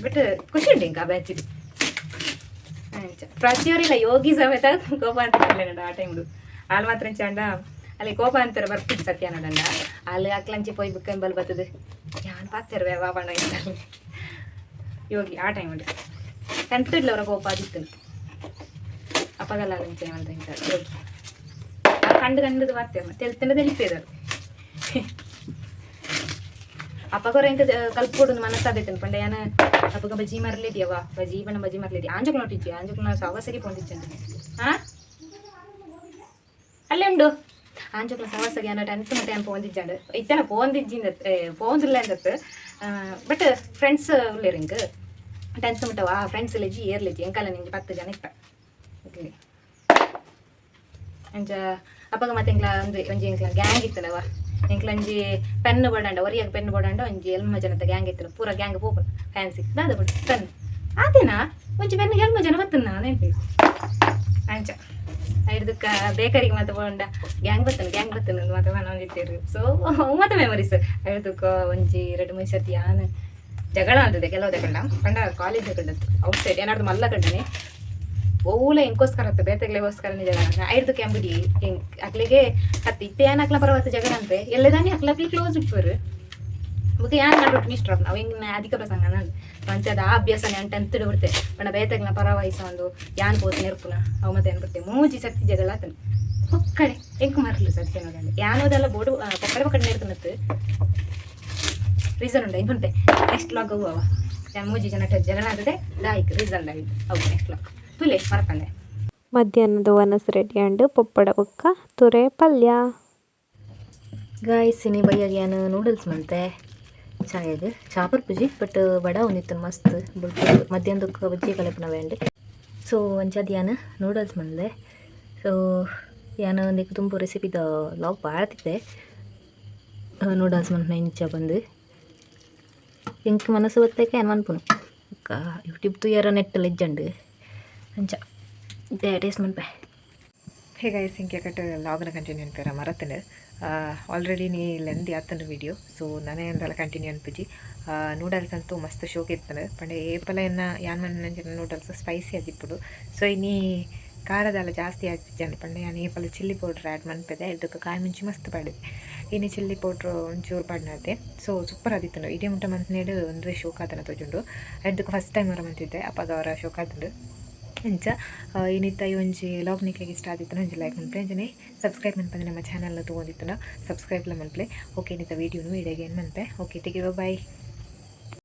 Speaker 1: ಬಟ್ ಖುಷಿ ಉಂಡು ಇಂಕ ಆ ಬ್ಯಾಚ್ಡ್. ಅಂಚ ಪ್ರತಿಯೊರಿಲ್ಲ ಯೋಗಿ ಸಮೇತ ಕೋಪ ಅಂತ ಆ ಟೈಮ್ಡು. ಆಲ್ ಮಾತ್ರ ಚಂಡ ಅಲ್ಲಿ ಕೋಪ ಅಂತಾರೆ ಬರ್ತಿತ್ತು ಸತ್ಯಾನಂದ. ಅಲ್ಲಿ ಅಕ್ಲಂಚಿ ಪೋಯ್ ಬುಕ್ಕ ಎಂಬಲ್ ಬರ್ತದೆ ಯಾನ್ ಪಾತೆರ್ ವಾ ಬಣ್ಣ ಇರ್ತಾರೆ ಯೋಗಿ ಆ ಟೈಮ್ ಟೆಂತ್ ಇಡ್ಲ ಅವರ ಕೋಪ ಆದಿತ್ತು. ಅಪ್ಪಗಲ್ಲ ಅಂಚೆ ಅಂತ ಇಂತ ಯೋಗಿ ಕಂಡು ಕಂಡದು ಪಾತೆರ್ ತೆಲ್ತಂಡ ತೆಲಿಪೇದರು. ಅಪ್ಪಗೊರ ಎಂಕ ಕಲ್ಪೊಡು ಮನಸ್ಸಾದೈತನ್ ಪಂಡ ಯಾನ ಅಪ್ಪಗ ಬಜ್ಜಿ ಮರ್ಲಿದ್ಯವ ಬಜ್ಜಿ ಬಣ್ಣ ಬಜ್ಜಿ ಮರ್ಲಿದ್ದಿ. ಆಂಜುಕ್ ನೋಟಿಜ್ಜಿ ಆಂಜುಕ್ ಸವಸಗಿ ಪೊಂದಿಚ್ಚಂಡು. ಹಾ ಅಲ್ಲೇ ಉಂಡು ಆಂಜುಕ್ಲ ಸವಸಗಿ. ಯಾನ ಟೆಂತ್ ಮಟ್ಟ ಯಾನ್ ಪೋಂದಿಜ್ಜಂಡು ಇತ್ತನ ಪೋಂದಿಜ್ಜಿಂದ ಪೋಂದಿಲ್ಲ ಅಂದತ್ತು. ಬಟ್ ಫ್ರೆಂಡ್ಸ್ ಉಲ್ಲೇರು ಇಂಕ್ ಟೆಂತ್ ಮಟ್ಟ. ಆ ಫ್ರೆಂಡ್ಸ್ ಲೆಜ್ಜಿ ಏರ್ ಲೆಜ್ಜಿ ಎಂಕಲ್ಲ ನಿಂಜಿ 10 ಜನ ಇತ್ತ ಇಟ್ಲಿ. ಅಂಚ ಅಪ್ಪಗ ಮತ್ತೆ ಎಂಕ್ಲ ಒಂದು ಒಂಜಿ ಎಂಕ್ಲ ಗ್ಯಾಂಗ್ ಇತ್ತನವ. ಎಂಕ್ಲ ಒಂಜಿ ಪೆನ್ ಬೋಡಂಡ ಒರಿಯಾಗ ಪೆನ್ ಬೋಡಂಡ ಒಂಜಿ ಎಲ್ಮ ಜನತ ಗ್ಯಾಂಗ್ ಇತ್ತನ. ಪೂರ ಗ್ಯಾಂಗ್ ಪೋಪುನ ಫ್ಯಾನ್ಸಿ ದಾದ ಬಿಡು ಪೆನ್ ಆತೇನಾ ಒಂಜಿ ಪೆನ್ ಎಲ್ಮ ಜನ ಬತ್ತನ ನೆನ್ಪಿ. ಅಂಚ ಐಡ್ದಕ್ಕ ಬೇಕರಿಗೆ ಮತ್ತೆ ಪೋಂಡ ಗ್ಯಾಂಗ್ ಬತ್ತನ ಗ್ಯಾಂಗ್ ಬತ್ತನ ಮತ್ತೆ ಮನೊಂದಿತ್ತೇರು. ಸೊ ಮತ್ತೆ ಮೆಮೊರೀಸ್. ಐಡ್ದಕ್ಕ ಒಂಜಿ ಎರಡು ಮೂರು ಸರ್ತಿ ಯಾನ್ ಜಗಳ ಅಂತದೆ ಕೆಲವು ಕಂಡ ಪಂಡ ಕಾಲೇಜ್ ಕಂಡತ್ತು ಔಟ್ ಸೈಡ್ ಏನಾದ್ರು ಮಲ್ಲ ಕಂಡನೆ ಓಲ ಎಂಕೋಸ್ಕರ ಅತ್ತ ಬೇತೆಗ್ಲೆಗೋಸ್ಕರನೇ ಜಗಳ. ಐಡ್ದು ಕೆಂಬುಡಿ ಎಂಕ್ ಅಕ್ಲಿಗೆ ಹತ್ತಿ ಇತ್ತೆ ಏನ್ ಅಕ್ಲ ಪರವತ್ತು ಜಗಳ ಅಂತೆ ಎಲ್ಲದಾನಿ ಅಕ್ಲ ಅಕ್ಲಿ ಕ್ಲೋಸ್ ಇಪ್ಪರು. ಬುಕ್ಕ ಯಾನ್ ನಡುಟ್ ಮಿಸ್ಟ್ರ ಅವು ಎಂಗಿನ ಅಧಿಕ ಪ್ರಸಂಗ ನಂದು ಪಂಚದ ಆ ಅಭ್ಯಾಸನೆ ಅಂಟ ಅಂತಿಡು ಬಿಡ್ತೆ. ಪಂಡ ಬೇತೆಗ್ನ ಪರವಹಿಸ ಒಂದು ಯಾನ್ ಪೋತು ನೆರ್ಪುನ ಅವು ಮತ್ತೆ ಏನ್ ಮೂಜಿ ಸರ್ತಿ ಜಗಳ ಆತನ ಪೊಕ್ಕಡೆ ಎಂಕ್ ಮರ್ಲು ಸತ್ಯ ನೋಡಂడి. ಯಾನೋದೆಲ್ಲ ಬೋಡು ಪೊಕ್ಕಡೆ ಪೊಕ್ಕಡೆ ನೆರ್ತನತ್ತು. ರೀಸನ್ ಉಂಟು ಇಂಪುಂಟೆ ನೆಕ್ಸ್ಟ್ ಲಾಗ್ ಅವ ಯಾನ್ ಮೂಜಿ ಜನ ಜಗಳ ಆದದೆ ದಾಯಿಕ್ ರೀಸನ್ ದಾಯಿತು ಅವು ನೆಕ್ಸ್ಟ್ ಲಾಗ್ ತುಲೆ ಮರಪಂದೆ.
Speaker 2: ಮಧ್ಯಾಹ್ನದ ಒನಸ್ ರೆಡಿ ಆಂಡ್, ಪೊಪ್ಪಡ ಬೊಕ್ಕ ತುರೆ ಪಲ್ಯ.
Speaker 1: ಗಾಯ್ಸ್, ಇನಿ ಬಯ್ಯಾಗ ಯಾನ್ ನೂಡಲ್ಸ್ ಮಂತೆ ಚಾಯಗ್. ಚಾ ಪರ್ಪುಜಿ, ಬಟ್ ವಡ ಒಂದಿತ್ತು ಮಸ್ತ್ ಬೊಲ್ಪು ಮಧ್ಯಾಹ್ನದಕ್ಕೆ ಬಜ್ಜಿ ಕಲೆಪುನ ವೇಂಡ್. ಸೊ ಅಂಚಾದ್ ಯಾನ್ ನೂಡಲ್ಸ್ ಮಂದೆ. ಸೊ ಯಾನ್ ಒಂದಕ್ಕೆ ತುಂಬು ರೆಸಿಪಿದ ಲಾಗ್ ಪಾಡ್ತಿತ್ತೆ ನೂಡಲ್ಸ್ ಮನ್ಪುನ ಇಂಚ ಬಂದು ಎಂಕ್ ಮನಸ್ಸು ಬತ್ತಕ್ಕೆ ಯಾನ್ ಮನ್ಪುನು. ಬೊಕ್ಕ ಯೂಟ್ಯೂಬ್ ತೂಯರ ನೆಟ್ ಇಜ್ಜಂಡ್. ಅಂಚ ಇತ್ತೆ ಟೇಸ್ಟ್ ಮನ್ಪೆ.
Speaker 3: ಹೇ ಗೈಸ್, ಇಂಕೆ ಕಟ್ ಲಾಗ್ನ ಕಂಟಿನ್ಯೂ ಅನ್ಪೇರ ಮರತನ. ಆಲ್ರೆಡಿ ನೀ ಲೆಂದಿ ಆತಂಡು ವಿಡಿಯೋ. ಸೊ ನನೆ ಅಂದಲ ಕಂಟಿನ್ಯೂ ಅನ್ಪುಜಿ. ನೂಡಲ್ಸ್ ಅಂತೂ ಮಸ್ತ್ ಶೋಕ್ ಇತ್ತಂಡು. ಪಂಡ ಏಪಲ ಎನ್ನ ಯಾನ್ ಮನ್ಪುನಂಚಿನ ನೂಡಲ್ಸ್ ಸ್ಪೈಸಿ ಆದಿಪ್ಪುಡು. ಸೊ ಇನಿ ಖಾರದಲ್ಲ ಜಾಸ್ತಿ ಆತಿಜ್ಜಂಡು. ಪಂಡ ಯಾನ್ ಏಪಲ ಚಿಲ್ಲಿ ಪೌಡ್ರ್ ಆ್ಯಡ್ ಮನ್ಪೆದೆ. ಇದಕ್ಕೆ ಕಾಯಿ ಮುಂಚಿ ಮಸ್ತ್ ಪಾಡಿದೆ. ಇನಿ ಚಿಲ್ಲಿ ಪೌಡ್ರ್ ಒಂಚೂರು ಪಾಡ್ನತೆ. ಸೊ ಸೂಪರ್ ಆದಿತ್ತಂಡು. ಇಡೀ ಮುಟ್ಟ ಮಂತ್ನೇಡು ಒಂದುವೆ ಶೋಕ್ ಆತನ ತೋಜುಂಡು. ಅದಕ್ಕೆ ಫಸ್ಟ್ ಟೈಮ್ ಅವರ ಮಂತಿದ್ದೆ ಅಪ್ಪಗ ಅವರ ಶೋಕ್ ಆತಂಡು. ಅಂಚ ಇನಿತ್ತ ಈ ಒಂಜಿ ಲಾಗ್ ನಿಕ್ಲೆಗ್ ಇಷ್ಟ ಆದಿತ್ತುಂಡ ಒಂಜಿ ಲೈಕ್ ಮನ್ಪುಲೆ. ಅಂಚನೆ ಸಬ್ಸ್ಕ್ರೈಬ್ ಮನ್ಪಂದೆ ನಮ್ಮ ಚಾನಲ್ನ ತೂವೊಂದಿತ್ತುಂಡ ಸಬ್ಸ್ಕ್ರೈಬ್ಲ ಮನ್ಪುಲೆ. ಓಕೆ, ಇನ್ನಿತ ವೀಡಿಯೋನು ಇಡೆಗೆ ಎಂಡ್ ಮನ್ಪೆ. Okay, take care, boy.